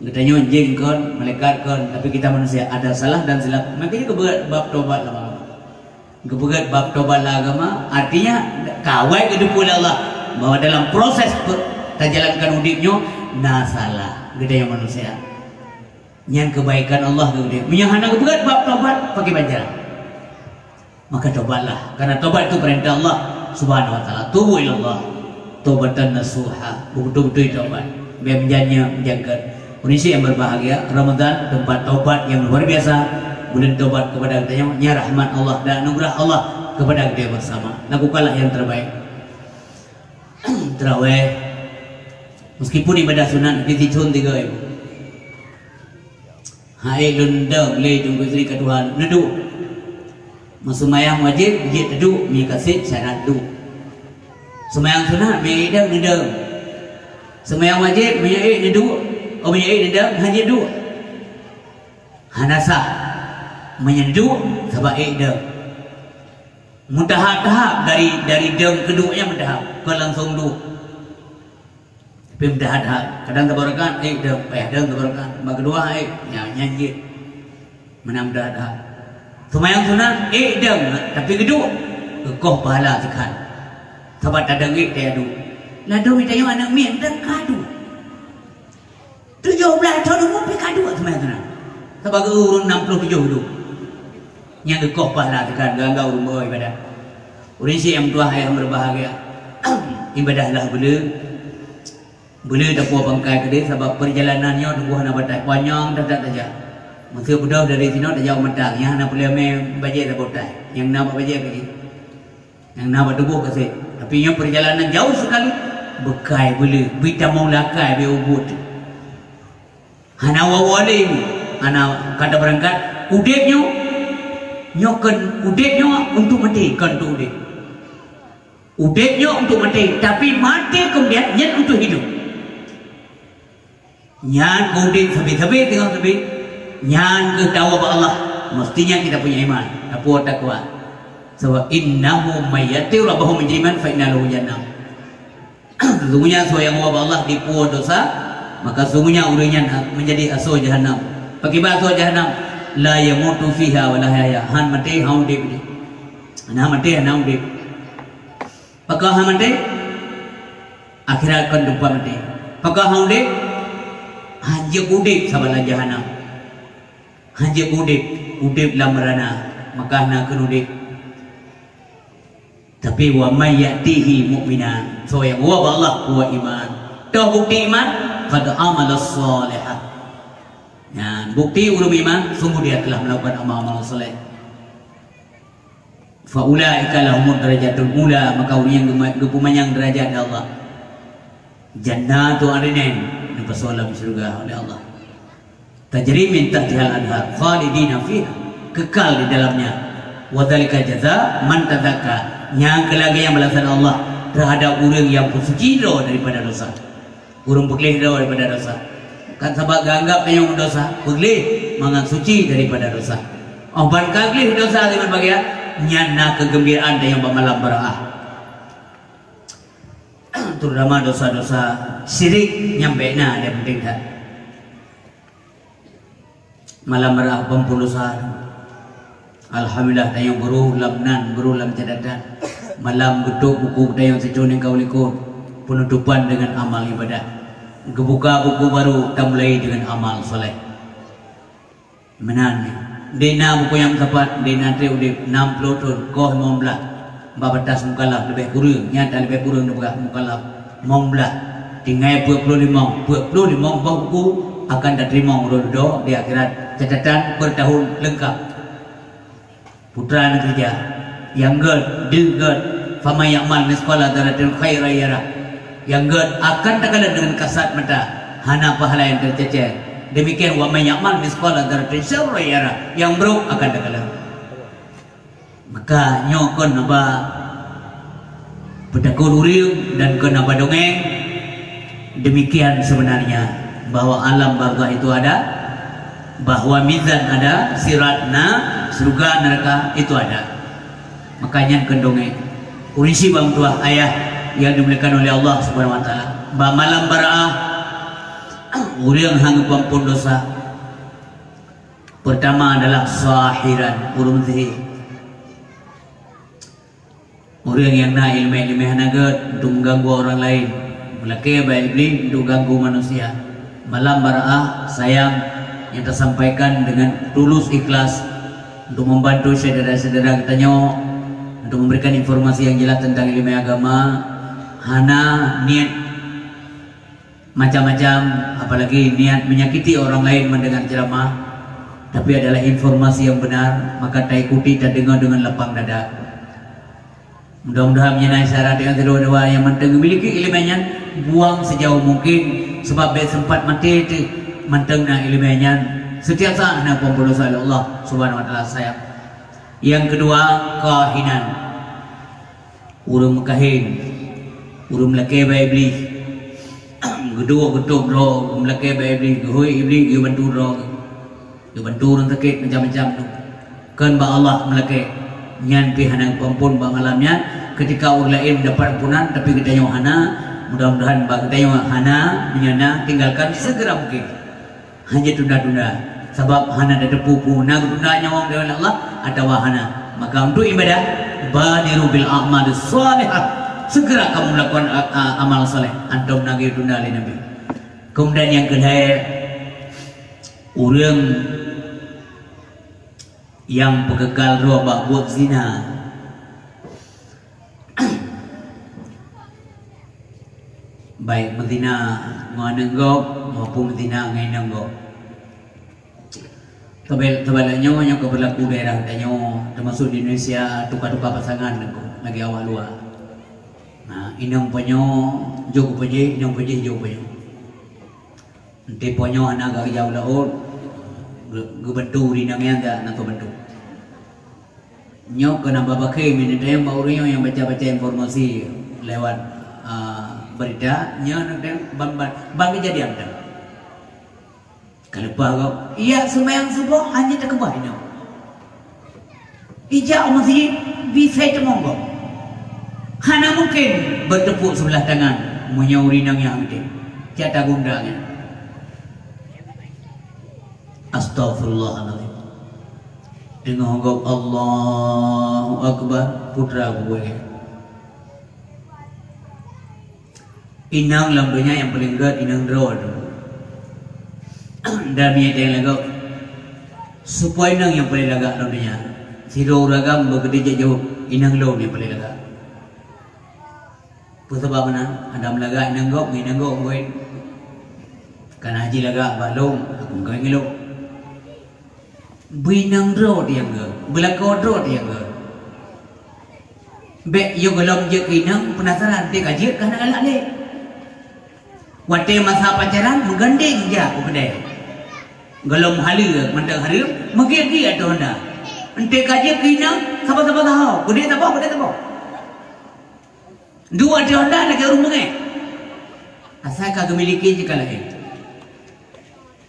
Geutanyoe jin kon, malaikat kon, tapi kita manusia ada salah dan silap. Makanya keubeut bab tobat lama-lama. Geupeugét bab tobat lam agama, artinya kawai geuteupeue lé Allah bahwa dalam proses pe-, tajalankan udeb nyoe na salah geutanyoe manusia. Nyan keubaikan Allah keu udeb. Meunyoe hana geupeugét bab tobat, pakriban jalan? Maka tobatlah, karena tobat itu perintah Allah Subhanahu wa Taala. Tubu ilallah taubatan nasuha, beutôi-beutôi tobat. Bék meujan nyoe, meujan keunoe. Ureuëng syiek nyang berbahagia, Ramadan teumpat taubat nyang luar biasa. Buleuen taubat keupada geutanyoe, nyan rahmat Allah dan anugerah Allah keupada geutanyoe bersama. Lakukanlah yang terbaik. Teurawéh, meskipun ibadah sunat, tapi sithon tiga ibu. Hai lôn dong lé Teungku Sri ka tuha neuduek. Meuseumayang wajéb jeuet teuduek, meunyoe ka sép syarat duek. Seumayang sunat meunyoe ék dong neudong. Seumayang wajéb meunyoe ék neuduek, oh, meunyoe ék neudong hana jeuet duek. Hana sah meunyoe duek sabab ék deueng. Meutahap-tahap dari, dari deueng keu duek nyan meutahap, kon langsong duek. Tapi meutahap-tahap. Kadang saboh rakaat, ék deueng, payah deueng saboh rakaat. Bak keudua, ék, nyan, nyan jeuet. Meunan meutahap-tahap. Seumayang sunat, ék deueng, tapi geuduek. Geukoh pahala sikhan. Sabab tadeueng ék teuh duek. Ladôm tanyoe aneuk miet dan ka duek. Tujoh blaih thon umu pih ka duek seumayang sunat. Sabab geu ureueng nam ploh tujoh duek. Nyang geukoh pahala teuka gagau rumoh ibadah. Ureueng syiek nyang meutuah ayah meubahagia. Ibadah lah beuleu. Beuleu tapuwoe pangkai keudeh sabab peurjalanan nyoe teungoh na bataih panyang that-that tajak. Meuseu beudôh dari sinoe tajak u Matang, nyang hana peureulèe mé bajèe saboh tai. Nyang na bak bajèe keudeh. Nyang na bak tuboh kasét. Tapi nyoe peurjalanan jauh sekali. Beukai beuleu, bit tamong lakai beu ubit. Hana woe-woe lé, hana ka tabeurangkat. Udép nyoe, nyoe kon udép nyoe untuk maté, kon untuk udép. Udép nyoe untuk maté, tapi maté kemudian nyan untuk hidup. Nyan udép sabe-sabe teungoh sabe, nyan keuh tawoe bak Allah. Mestinya kita punya iman, tapuwoe takwa. Sabab innahu may ya'ti rabbahu mujriman fa inna lahu jahannam. Sesungguhnya soe nyang woe bak Allah dipuwoe dosa, maka sesungguhnya ureueng nyan menjadi asoe jahanam. Pakriban asoe jahanam? La yamutu fiha wa la yahya. Han maté, han udép. Hana maté, hana udép. Pakon han maté? Akhirat kon teumpat maté. Pakon han udép? Han jeuet udép saboh lam jahanam. Han jeuet udép, udép lam meurana, maka hana kheun udép. Tapi wa may ya'tihi mu'mina, soe nyang woe bak Allah, woe iman. Toh bukti iman? Qad amila shalihan. Nyan, bukti ureueng iman, sungguh dia telah melakukan amal-amal saleh. Fa ulaika lahumud darajatul ula, maka ureueng nyan geuma-, geupeumanyang deurajat lé Allah. Jannatu adnin, neupasoe lam syeuruga oleh Allah. Tajri min tahtihal anhar, khalidina fiha, kekal di dalamnya. Wa dzalika jaza man tazakka. Nyang keu lagèe nyan balasan Allah terhadap ureueng nyang peusuci droe daripada dosa. Ureueng peugleh droe daripada dosa. Kan sabab geuanggap tanyoe meudosa, peugleh mangat suci daripada dosa. Óh ban ka gleh dosa limong bagian, nyan na keugeumbiraan tanyoe bak malam baraah. Terutama dosa-dosa syirik nyang bèk na, nyang penting that. Malam baraah peumpun dosa. Alhamdulillah, tanyoe beurôh lam nan, beurôh lam catatan. Malam geutôp buku tanyoe sicoe nibak u likot, peunutopan deungon amal ibadah. Geubuka buku baru, tamulai deungon amal saleh. Meunan nyoe. Di na buku nyang meusapat, di na trép udép, nam ploh thon, koh limong blaih. Bak batas mukallaf leubeh kureueng, nyata leubeh kureueng dipeugah mukallaf, limong blaih. Tinggai peuet ploh limong, peuet ploh limong boh buku akan tateurimong uroe dudoe di akhirat, catatan per tahun leungkap. Putra neukeureuja, nyang gèt, deuh gèt, faman ya'mal mitsqala dzarratin khairan yarah. Nyang gèt akan takalon deungon kasat mata, hana pahala nyang teucecer. Demikian wa man ya'mal mitsqala dzarratin syarran yarah, nyang brôk akan takalon. Maka nyoe kon haba peutakot ureueng dan kon haba dongeng. Demikian sebenarnya bahwa alam barzakh itu ada, bahwa mizan ada, sirat na, syeuruga, neuraka itu ada. Maka nyan kon dongeng. Ureueng syiek bak meutuah ayah nyang dimuliakan oleh Allah Subhanahu wa Taala. Bak malam baraah, ureueng han geupeuampon dosa. Pertama adalah sahiran, ureueng sihé. Ureueng nyang na ileumèe-ileumèe hana gèt untuk mengganggu orang lain, meulakèe bak iblih untuk ganggu manusia. Malam baraah, sayang, nyang tasampaikan dengan tulus ikhlas untuk membantu syedara-syedara geutanyoe, untuk memberikan informasi yang jelas tentang ileumèe agama, hana niet macam-macam, apalagi niat menyakiti orang lain mendengar ceramah, tapi adalah informasi yang benar, maka taikuti, tadeungoe dengan lapang dada. Mudah-mudahan meunyoe na syedara nyang sidroe dua nyang mantong memiliki ileumèe nyan, buang sejauh mungkin, sebab bèk sempat maté teuh mantong na ileumèe nyan. Setiap saat na peuampon dosa lé Allah Subhanahu wa Taala, sayang. Yang kedua, kahinan. Ureueng meukahin, ureueng meulakèe bak iblih. Geuduek geutôp droe, ureueng meulakèe bak iblih, geuhôi iblih, geubantu droe. Geubantu ureuëng sakét macam-macam tu. Kon bak Allah meulakée. Nyan pih hana geupeuamphon bak malam nyan. Ketika ureuëng laén dapat ampunan, tapi geutanyoe hana, mudah-mudahan bak geutanyoe hana, meunyoe na, tinggalkan segera mungkin. Hana tunda-tunda. Sabab hana tateupeue peue na geutunda nyawöng di Allah atawa hana. Maka untuk ibadah, badiru bil a'malis shalihah. Segera kamu melakukan a-, a-, amal saleh. Antom na geutunda lé Nabi. Kemudian nyang keulhée, ureuëng nyang peukeukai droe bak buet zina, baik meuzina ngon aneuëk gob maupun meuzina ngon inong gob. Teubal-, teubalak nyoe nyang ka beulaku daerah tanyoe, teumasuk di Indonesia, tuka-tuka pasangan lagée awak luwa. Nah, inong panyoe jok u pajéh, inong pajéh jok u panyoe. Enteuk po nyoe hana geujaweue laôt, geu-, geubantu ureuëng inong nyan dak na geubantu. Nyoe keunan babah khem, ini teuh bak ureuëng nyang baca-baca informasi lewat, ah, berita, nyoe teuh ban, ban, ban kejadian teuh. Ka leupah gob, ijak seumayang suboh hana teukeubah inong. Ijak u meuseujid, bisai teumong gob. Hana mungken beuteupuek seubeulaih tangan meunyoe ureuëng inong nyang udeb. Jak tagunda nyan. Astaghfirullahalazim. Deungoe gob Allahu Akbar, putra buet. Inong lam donya nyang paleng gét inong droe. Dan meunyoe teuh lagoe, soe po inong nyang paleng lagak lam donya? Sidroe ureuëng agam beukeudeh jak jaweueb, "Inong lôn nyang paleng lagak." Peue sabab meunan? Hana meulagak inong gob, inong gob meukawen. Kana jih lagak bak lôn, aku meukawen ngon lôn. Beu inong droe nyang gét, beulakoe droe nyang gét. Bék yôh gohlom jeuet keu inong, peunasaran, teuka jeuet ka hana galak lé. Watée masa pacaran, meugandeng jak u keudè. Gohlom haleue mantong hareuem, meugiek-giek ateueh honda. Enteuk ka jeuet keu inong, saboh-saboh sahoe, keudeh saboh, keudeh saboh. Dua ateueh honda lagée ureuëng beungéh. Asai ka geumiliki jih ka lahé.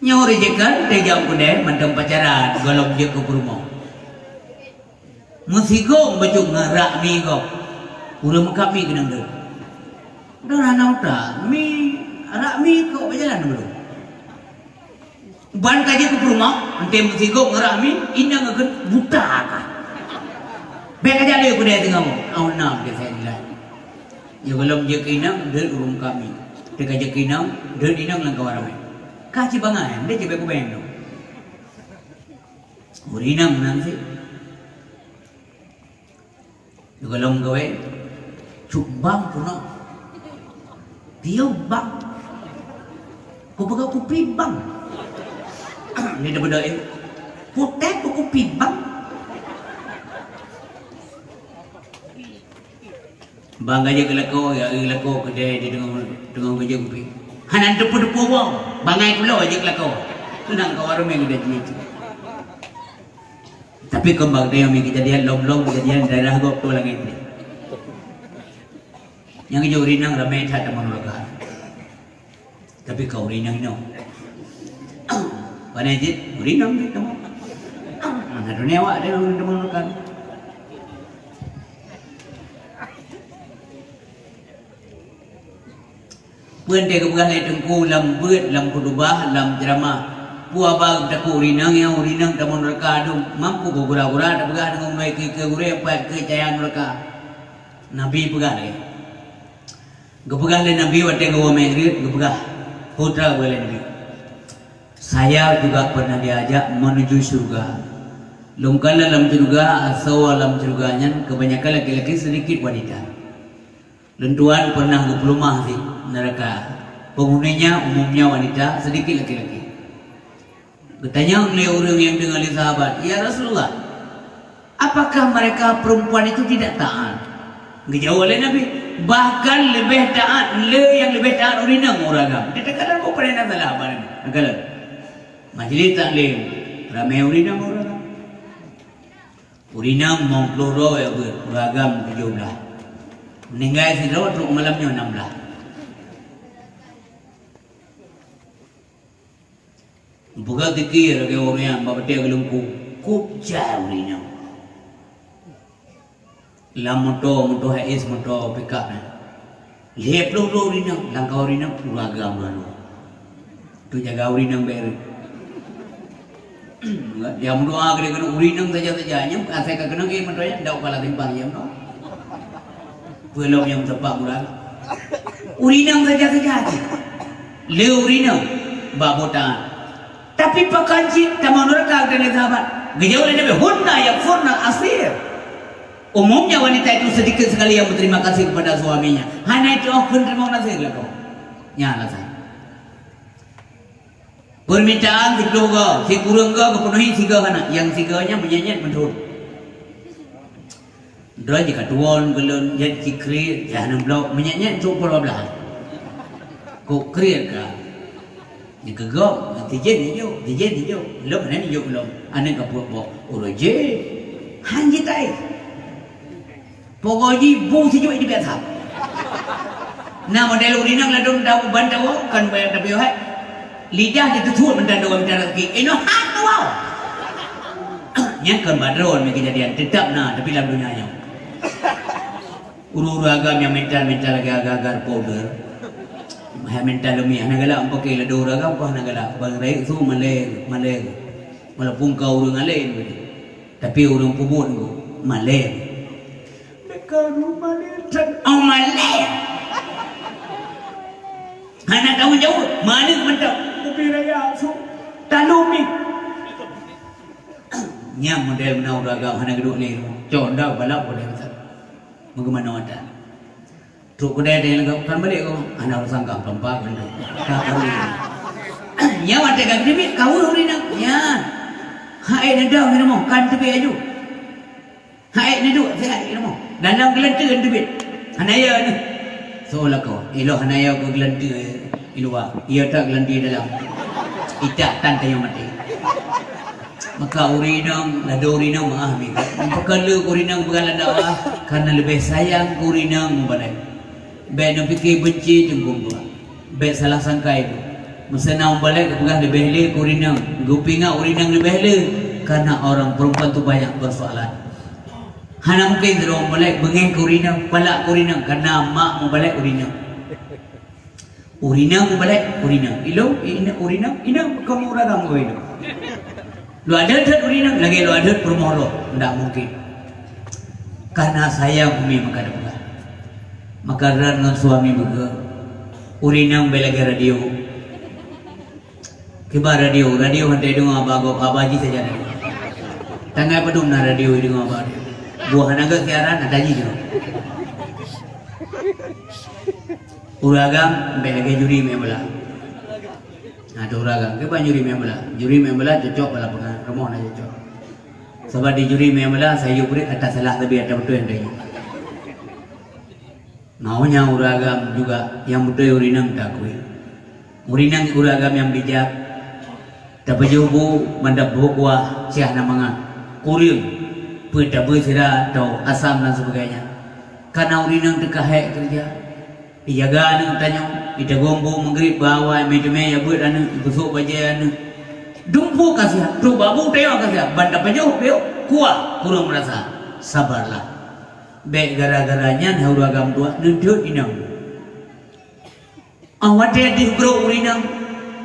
Nyoe ureuëng jeuet keu teuh jak u keudè mantong pacaran, gohlom jeuet keu peurumoh. Meusigom bacut ngon rak mi gob. Ureuëng meukat mi keunong deuh. Deuh hana utak, mi, rak mi kok beujalan dulu. Ban ka jeuet keu peurumoh, enteuk meusigom ngon rak mi, inong geukheun buta ka. Bék ka jak lé u keudè teungoh, awai na beuke saya nilai. Nyoe gohlom jeuet keu inong, deuh ureuëng meukat mi. Teuka jeuet keu inong, deuh inong lam kawan ramé. Ka ci bangai, deuh ci bék kubeng tu. Ureuëng inong nan cit. Gohlom gawée, cok bang peunoh. Tiep bang. Kupeugah kupi bang. Ni dah beudôh, eh. Putéh kupi bang. Bang ka jeuet keu lakoe, ya, eh, lakoe keudè di teungoh, teungoh ka jeuet kupi. Hana teupeue-teupeue wong, bangai pulo jeuet keu lakoe. Keunan ka warong meunan geuda jeuet. Tapi keumbang teuh nyang mi keujadian, lom-lom keujadian daerah gob tu langét ni. Nyang geujok ureuëng inong ramé that tamong nuraka. Tapi ka ureuëng inong nyoe. Pane jih, ureuëng inong jih tamong. Mana dunia awak dia ureuëng tamong nuraka. Peue teuh geupeugah lé Teungku lam beuet, lam khutubah, lam ceuramah. Peue haba geutakot ureuëng inong, nyang ureuëng inong tamong nuraka dum. Mampu keu gura-gura tapeugah deungon mulai keu, keu gurée, pat keu cahya nuraka. Nabi peugah lé. Geupeugah lé Nabi watée geuwoe Mi'raj, geupeugah, peue teuma geupeugah lé Nabi. Saya juga pernah diajak menuju syurga. Lôn kalon lam syurga, asoe lam syurga nyan kebanyakan laki-laki, sedikit wanita. Lôn tuan pernah geupeuleumah di neraka. Penghuninya umumnya wanita, sedikit laki-laki. Geutanyong lé ureuëng nyang deungoe lé sahabat, "Ya Rasulullah, apakah mereka perempuan itu tidak taat?" Geujaweueb lé Nabi, "Bahkan leubeh taat, le nyang leubeh taat ureuëng inong ureuëng agam." Teuka lôn peue na salah haba nyoe. Teuka lôn. Majlis taklim, ramé ureuëng inong ureuëng agam. Ureuëng inong limong ploh droe ya beuet, ureuëng agam tujoh blaih. Meuninggai sidroe trok malam nyoe nam blaih. Peugah zikir lagèe ureueng nyang bak batèe geuleungku, kôb jai ureueng nyan. Lam moto, moto Hiace, moto pickup nyan. Lhèe ploh droe ureueng nyan, langkah ureueng nyan, ureueng agam lalu. Tu jaga ureueng nyan bèk reuet. Nyang meudoa keu ureueng nyan saja-saja, nyan asai ka keunong, eh, moto nyan, dak kala timpang nyang meudoa. Peulom nyang teupak murah. Ureueng nyan saja-saja. Le ureueng nyan, bak buta. Tapi pakon cit tamong nuraka keu sahabat. Geujaweueb lé Nabi, "Hunna yakfurnal asir." Umumnya wanita itu sedikit sekali yang berterima kasih kepada suaminya. Hana itu oh kheun terima kasih lakoe. Nyan alasan. Permintaan siploh go, sikureueng go geupenuhi sigo hana, nyang sigo nyan meunyenyet meuthon. Droe jikatuon keu lôn, jeuet jikriet, jih hana blok, meunyenyet trok peuet dua blaih. Kok kriet ka? Jikeugok, tijen ijo, tijen ijo. Lom hana ijo lom. Aneuk ka peuet boh. Uroe jih. Han jitai. Pokok jih bu sijuek jibiasa. Na model ureueng nyan ladom tahu ban tahu kan bayar tapi hai. Lidah jiteusuet meunan dua mita rezeki. Inoe han dua. Nyan kon badron mi kejadian tetap na tapi lam dunia nyoe. Ureueng-ureueng agam nyang mental-mental lagèe agar-agar powder. Hai mental leumiah hana galak meupaké lado ureueng agam pun hana galak. Bang rayeuk su malèe, malèe. Walaupun ka ureueng alèe. Tapi ureueng peubuet tu malèe. Dekat rumah dia tak oh malèe. Hana tanggung jawab, mana mantap. Tapi raya su talumi. Nyang model meunan ureueng agam hana geuduek lé. Cok dak balap boleh besar. Bagaimana wadah? Trok kedai dia lagak kan balik kau. Anak orang sangka pelempak kan. Ka kawin. Nyan watèe ka teubiet kawin ureueng nyan. Nyan. Hai neda ni mo kan teubiet aju. Hai ni duk sihat ni mo. Dalam geulanteu teubiet. Hana ya ni. So lakoe. Ilo hana ya ko geulanteu di luwa. Iya tak geulanteu dalam. Itak tan tayong maté. Maka ureueng inong, lado ureueng inong meu'ah mikat. Meupeukala ureueng inong peugah lam dakwah, karena leubeh sayang keu ureueng inong mubalek. Bèk neupike beunci teungku dua. Bèk salah sangka itu. Meuseu na mubalek geupeugah leubeh le keu ureueng inong, geupeuingat ureueng inong leubeh le, karena orang perempuan tu banyak persoalan. Hana mungken sidroe mubalek beungèh keu ureueng inong, palak keu ureueng inong, karena mak mubalek ureueng inong. Ureueng inong mubalek, ureueng inong. Ilôn, inong, ureueng inong, inong, kamoe ureueng agam keu ilôn. Lôn adeuet that ureueng inong, lagèe lôn adeuet peurumoh lôn. Ndak mungken. Karena sayang umi maka dipeugah. Maka rot ngon suami beugeue. Ureueng inong bèk lagèe radio. Kiban radio, radio han teudeungoe haba gob, haba jih saja na. Tanggai padum na radio ideungoe haba. Buah hana gèt siaran, na taji jinoe. Ureueng agam bèk lagèe juri meu'en bola. Na tu ureueng agam, kiban juri meu'en bola. Juri meu'en bola cocok bak lapangan, rumoh na cocok. Sabab di juri meu'en bola, sayue brek ata salah tapi ata beutôi han tayue. Maunya ureueng agam juga nyang beutôi ureueng inong takui. Ureueng inong ureueng agam nyang bijak, tapajoh bu mantap buet kuah siah na mangat. Kureueng, peue tabeu sira atau asam dan sebagainya. Karena ureueng inong teuka hék keureuja. Ijaga aneuk tanyoe, itagong bu meugrib bak awai, mé teumé ya beuet aneuk, ipeusok bajèe aneuk. Dumpeue ka siah, trok bak bu tayue ka siah, ban tapajoh piôh kuah kureueng meurasa. Sabarlah. Bèk gara-gara nyan hai ureueng agam dua neudeuet inong. Óh watèe deuh brok ureueng inong,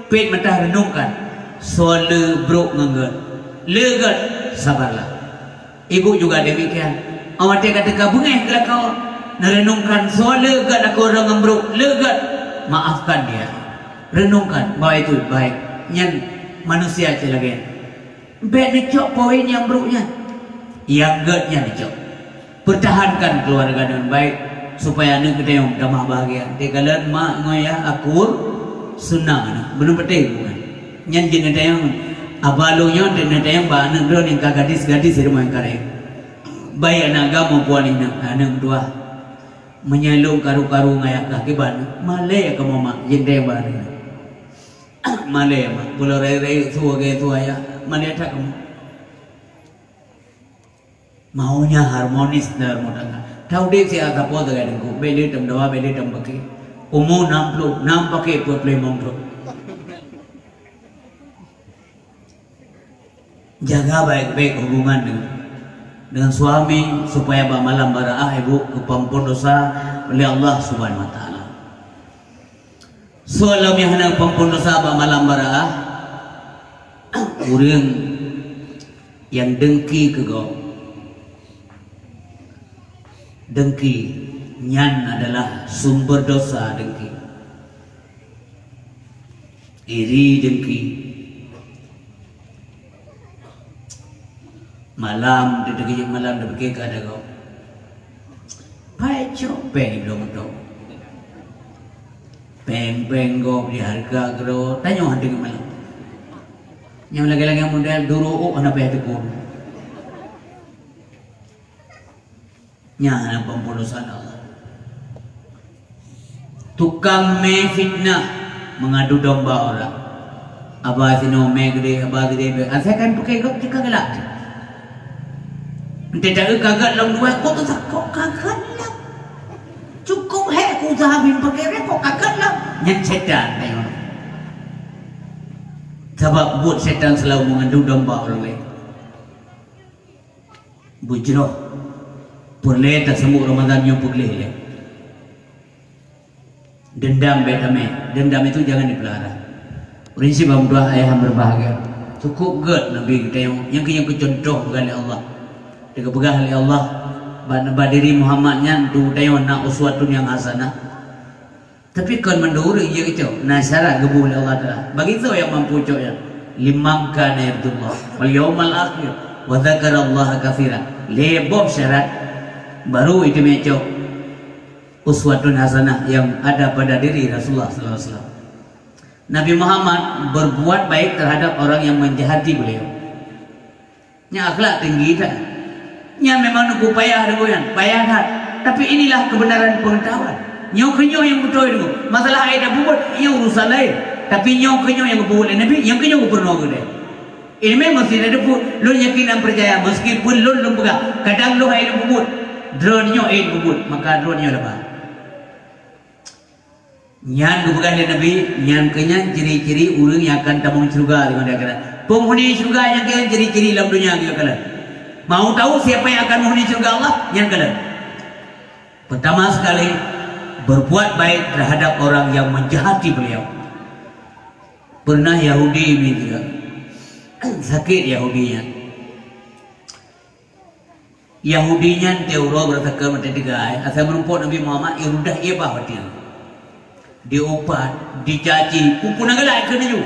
pet mata reunongkan, soe le brok ngon gèt. Le gèt, sabarlah. Ibu juga demikian. Óh watèe ka teuka beungèh keu lakoe, neureunongkan soe le gèt lakoe droe ngon brok, le gèt, maafkan dia. Reunongkan, baik itu baik. Nyan manusia cit lagèe nyan. Bèk neucok poin nyang brok nyan. Nyang gèt nyan neucok. Pertahankan keluarga dengan baik supaya aneuk geutanyoe tamah bahagia. Teukalon mak ngon yah akur seunang aneuk. Beuneuh patéh hubungan. Nyan jeuet geutanyoe aba lôn nyoe, geutanyoe bak aneuk droe nyang ka gadis-gadis di rumoh nyang ka rayeuk. Baik aneuk agam maupun aneuk, aneuk meutuah. Meunyoe lôn karu-karu ngon yah kah kiban, malèe kamoe mak, jeuet geutanyoe bak aneuk. Malèe mak, pulo rayeuk-rayeuk su lagèe su ayah, malèe that kamoe. Maunya harmonis dalam rumah tangga. Taudép siat sapo sagai teungku, bèk lé tameudawa, bèk lé tameupakè. Umu nam ploh, nam pakè peuet ploh limong thôn. Jaga baik-baik hubungan dengan, dengan suami, supaya bak malam bara'ah ibu geupampon dosa oleh Allah Subhanahu wa Taala. Soe lom nyang hana geupampon dosa bak malam bara'ah, ureuëng nyang dengki keu gob. Dengki nyan adalah sumber dosa dengki. Iri dengki. Malam, di dengki malam, di dengki ka ada gob. Pai cok péng di bloe moto. Péng-péng gob di hareuga keudroe, tanyoe hana dengki malam. Nyang lagée-lagée model duroe hana payah teupeu. Nyan hana pampon dosa Allah. Tukang mé fitnah, mengadu domba orang. Aba sinoe mé keudeh, aba keudeh mé. Asai kan pakai gob cit ka galak. Entah tak ka galak lom dua, kok tu tak, kok ka galak. Cukup hek ku usaha bin pakai rek, kok ka galak. Nyan setan tayong. Sabab buet setan selalu mengadu domba orang lain. Beujroh. Peureulée tasambot Ramadan nyoe peugleh lé. Dendam bék tamé. Dendam itu jangan dipelihara. Prinsip hamba ayah yang berbahagia. Cukup gét Nabi geutanyoe nyang keu, nyang keu contoh geupeugah lé Allah. Geupeugah lé Allah, bak, bak diri Muhammad nyan geutanyoe na uswatun yang hasanah. Tapi kon mandum ureuëng jeuet cok, na syarat geubu lé Allah Taala. Bagi soe nyang mampu cok nyan, liman kana yarjullah wal yaumal akhir wa dzakarallaha katsira. Lhée boh syarat baru iteumé cok uswatun hasanah yang ada pada diri Rasulullah sallallahu alaihi wasallam. Nabi Muhammad berbuat baik terhadap orang yang menjahati beliau. Nyan akhlak tinggi that. Nyan memang neuk payah deungon nyan, payah that. Tapi inilah kebenaran pengetahuan. Nyoe keuh nyoe nyang beutôi deungon. Masalah hai dan peubuet, nyoe urusan laén. Tapi nyoe keuh nyoe nyang geupeubuet lé Nabi, nyoe keuh nyoe geupeurunoe geude. Ini memang sida deupeu, lôn yakin dan percaya, meskipun lôn lôn peugah, kadang lôn hai lôn peubuet, droeneuh nyoe hai lôn peubuet, maka droeneuh nyoe laba. Nyan geupeugah lé Nabi, nyan keuh nyan ciri-ciri ureuëng nyang akan tamong syeuruga di akhirat. Penghuni syeuruga nyan keuh nyan ciri-ciri lam donya nyoe kalon. Mau tahu siapa yang akan menghuni syurga Allah? Nyan kalon. Pertama sekali, berbuat baik terhadap orang yang menjahati beliau. Pernah Yahudi mi juga. Sakét Yahudi nyan. Yahudi nyan teuh uroe beurasakét mantong teuga, asai meurumpok Nabi Muhammad, irudah ié bah watée. Diupat, dicaci, peue-peue na galak keu laju.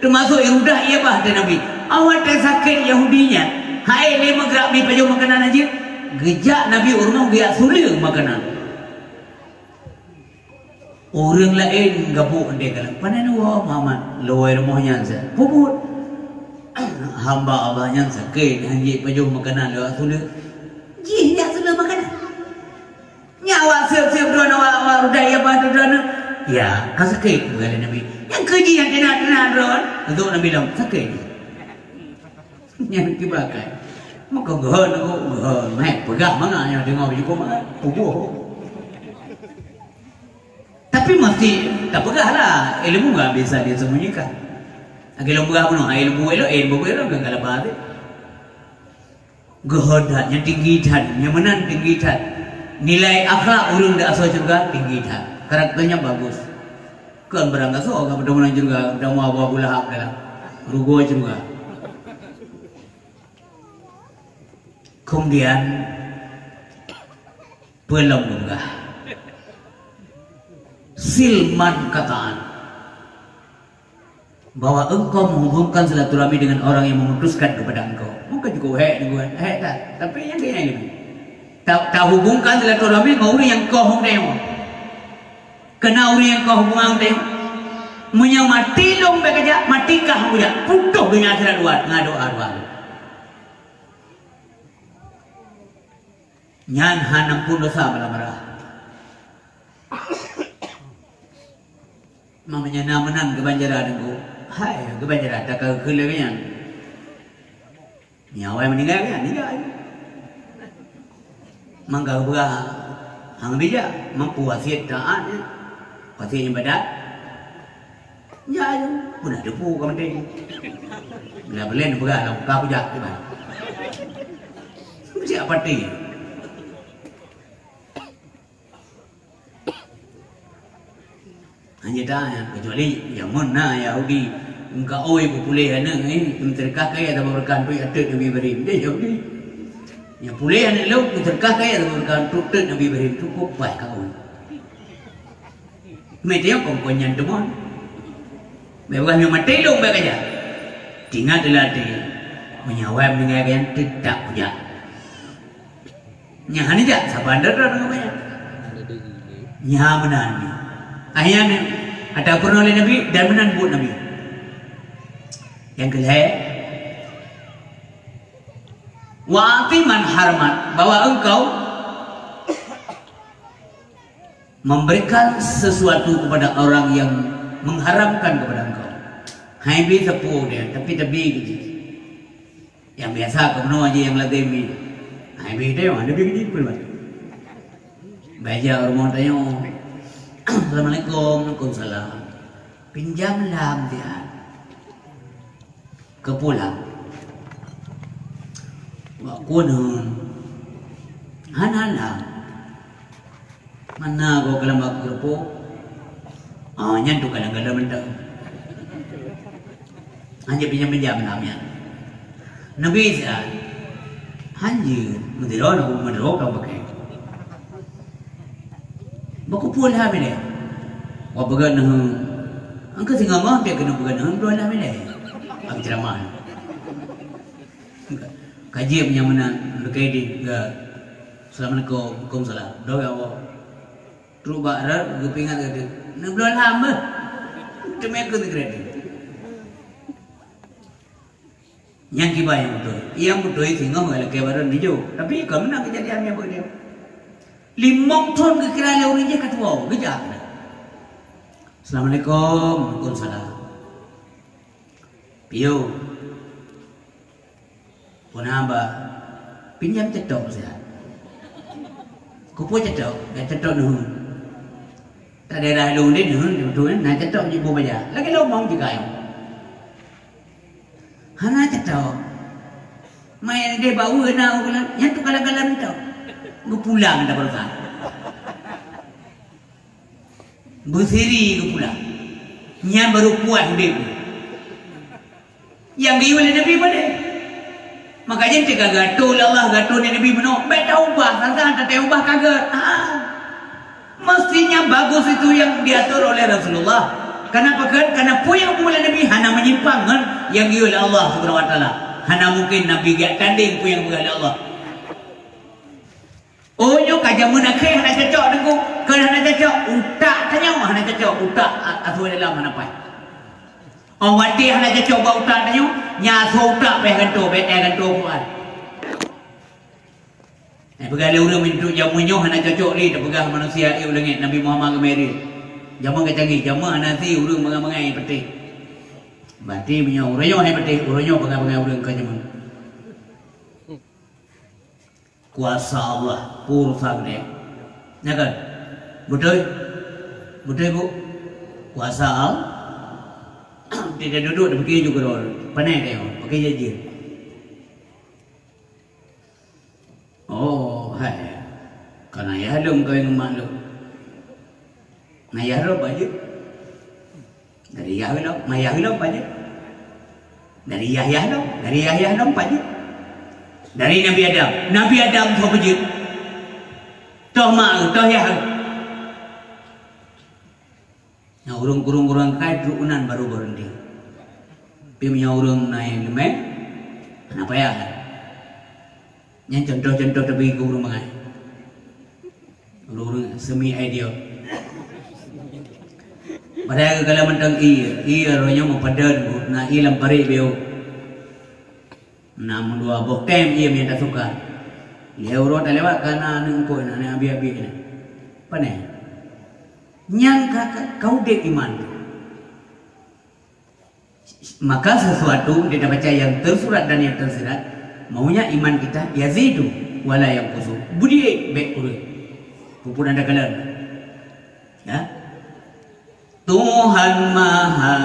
Teumasok irudah ié bah watée Nabi. Awai teuh sakét Yahudi nyan, hai lé meugrak mi pajoh makanan hana jeuet. Geujak Nabi u rumoh geujak suleung makanan. Ureuëng laén gabuk deh kalon, "Pane neuwoe Muhammad?" "Lôn woe rumoh nyan," sa. "Peubuet?" "Hamba Allah nyan sakét, han jeuet pajoh makanan lewat suleung." "Jih jak suleung makanan?" "Nyan awak siep-siep droe, awak, awak rudah ié bah droe." "Ya, ka sakét," peugah lé Nabi. "Nyang keu jih nyang teunak-teunak droe." Untuk Nabi lom, "Sakét jih." Nyan kiban kai. Maka geuhon, geuhon, meh, peugah mangat nyoe deungoe bak jukung mangat. Pubuh. Tapi mesti tapeugah lah, ilmu nggak bisa disembunyikan. Lagée lôn peugah bunoe, ilmu ilok, ilmu ilok nggak galaba teuh. Geuhon that, nyang tinggi that, nyang meunan tinggi that. Nilai akhlak ureuëng di asoe syeuruga tinggi that. Karakternya bagus. Kon barang gasoe ka meuteumé syeuruga, meuteumé Abu, Abu Lahab dalam rugoe syeuruga. Kemudian, peulom geupeugah, "Sil man qata'ak," bahwa engkau menghubungkan silaturahmi dengan orang yang memutuskan kepada engkau. Mungkin cukup hek juga, hek tak? Tapi yang dia ini, ta-, tahubungkan silaturahmi dengan orang yang kau hubungi. Kena ureuëng nyang ka hubungan teuh. Meunyoe maté lom bék kajak, maté kah hana kujak, putôh donya akhirat dua, ngon doa dua. Nyan hana pun dosa bala marah. Makanya na meunan geubanjara deungoe. Hai, geubanjara takah keu lagée nyan. Nyan awai meuninggai kan, ninggai. Mangka geupeugah hana bijak, mampu wasiet taát, ya. Wasiet ibadat. Ya, ya. Pun ada pun orang mati. Bila belen pegang dalam kau jak tu, bah. Siap pati. Hanya dah, ya, kecuali yang mana Yahudi, engka oi berpulih anak, eh, yang terkah kaya atau berkah tu ya, Nabi Ibrahim. Dia Yahudi. Yang pulih anak lu, yang terkah kaya atau berkah tu, Nabi Ibrahim. Cukup baik kau. Mete nyang kongkon nyan teuma. Bèk peugah nyoe maté lôn bèk kajak. Tingat lé até, meunyoe awai meuninggai nyan teutap kujak. Nyan hana jak, saban dara deungon nyan. Nyan meunan. Akhirnya ata peurunoe lé Nabi dan meunan buet Nabi. Nyang keulhèe, wa a'ti man haramat, bahwa engkau memberikan sesuatu kepada orang yang mengharamkan kepada engkau. Hai bi sapeue dia, tapi tabi keu jih. Nyang biasa keunoe jih nyang lazem ni. Hai bi dia, ada bi keu jih pun. Baca rumoh tanyoe. Assalamualaikum, waalaikumsalam. Pinjam lam siat. Keupulang. Wak kunun. Hana lam. Mana goe keulam bak keureupok? Ah, nyan tu kadang-kadang mantong. Hanjeuet pinjam-pinjam lam nyan. Nabi Isa, hanjeuet, meudroe, meudroe ka pakai. Bak kupeue lheueh milée. Wak peugah neuheun. Engkau singoh moh, dia keuneuk peugah neuheun, dua lheueh milée. Bak ceramah. Kaji meunyoe meunan, beukei di, ga. Assalamualaikum, waalaikumsalam. Dua ya Allah. Trok bak rot, geupeuingat keu dia. Neubloe lam beuh. Teumé keu neugret. Nyang kiban nyang beutôi. Nyang beutôi singoh ngon lakée baron nijôh. Tapi kon meunan keujadian nyang beutôi. Limong thon geukira lé ureueng jih ka tuwoe, geujak. Assalamualaikum. Waalaikumsalam. Piôh. Peue na ba? Pinjam ceutok siat. Kupeue ceutok? Ya ceutok neuheun. Dak daerah lôn deh neuheun, di beutôi na ceutok jiboh baja. Lagèe lôn mong jikayong. Hana ceutok. Mai deh bak ureueng na ureueng, nyan tu kalan-kalan ceutok. Geupulang dah baroesa. Beusiri geupulang. Nyan baru puas udép. Nyang geuyue lé Nabi padé. Makanya teuka gato lé Allah, gato lé Nabi meunoe, bèk taubah, sangka taubah ka gèt. Ha. Mestinya bagus itu yang diatur oleh Rasulullah. Kenapa kan? Karena peue nyang geupeugah lé Nabi hana menyimpang ngon nyang geuyue lé Allah Subhanahu wa Taala. Hana mungkin Nabi geujak tandeng peue nyang geupeugah lé Allah. Oh, nyoe ka jameun akhé hana cocok, Teungku. Kon hana cocok, utak tanyoe hana cocok, utak a-, asoe dalam hana paih. Oh, watèe hana cocok bak utak tanyoe, nyan asoe utak payah gantoe, bèk payah gantoe Quran. Eh, peugah lé ureueng, "Meunyoe jameun nyoe hana cocok lé tapeugah manusia, eh, u langét, Nabi Muhammad geumeri." Jameun ka canggih, jameun hana si ureueng bangai-bangai patéh. Berarti meunyoe ureueng nyoe hai patéh, ureueng nyoe bangai-bangai ureueng ka jameun. Kuasa Allah, peue urusan geude. Nya kan? Beutôi? Beutôi, Bu? Kuasa Allah. Tidak duduk di bukit juga roh. Pandai dia, pakai janji. Oh, hai. Kana ya lom kawin ngon mak lom. Nah, ya roh baju. Dari Yah lom, ma Yah lom pajoh. Dari Yah Yah lom, dari Yah Yah lom pajoh. Dari Nabi Adam, Nabi Adam toh pajoh. Toh ma, toh Yah. Nah, ureueng-ureueng kai trok unan baru berhenti. Tapi meunyoe ureueng nai leumeh, hana payah. Nyan contoh-contoh tabi keu ureueng bangai. Ureueng-ureueng semi idea. Padahai keu kala mantong ie, ie roh nyoe meupadan, na ie lam parit biôh. Na meudua boh tem ie nyang tasuka. Lhèe uroe talewat ka na aneuk eungkôt, na aneuk abi-abi na. Pane? Nyan ka, ka, ka udép iman. Maka sesuatu yang kita baca yang tersurat dan yang tersirat, maunya iman kita yazidu wala yanqusu. Budi bèk kureueng. Pupun anda kalian. Ya. Tuhan Maha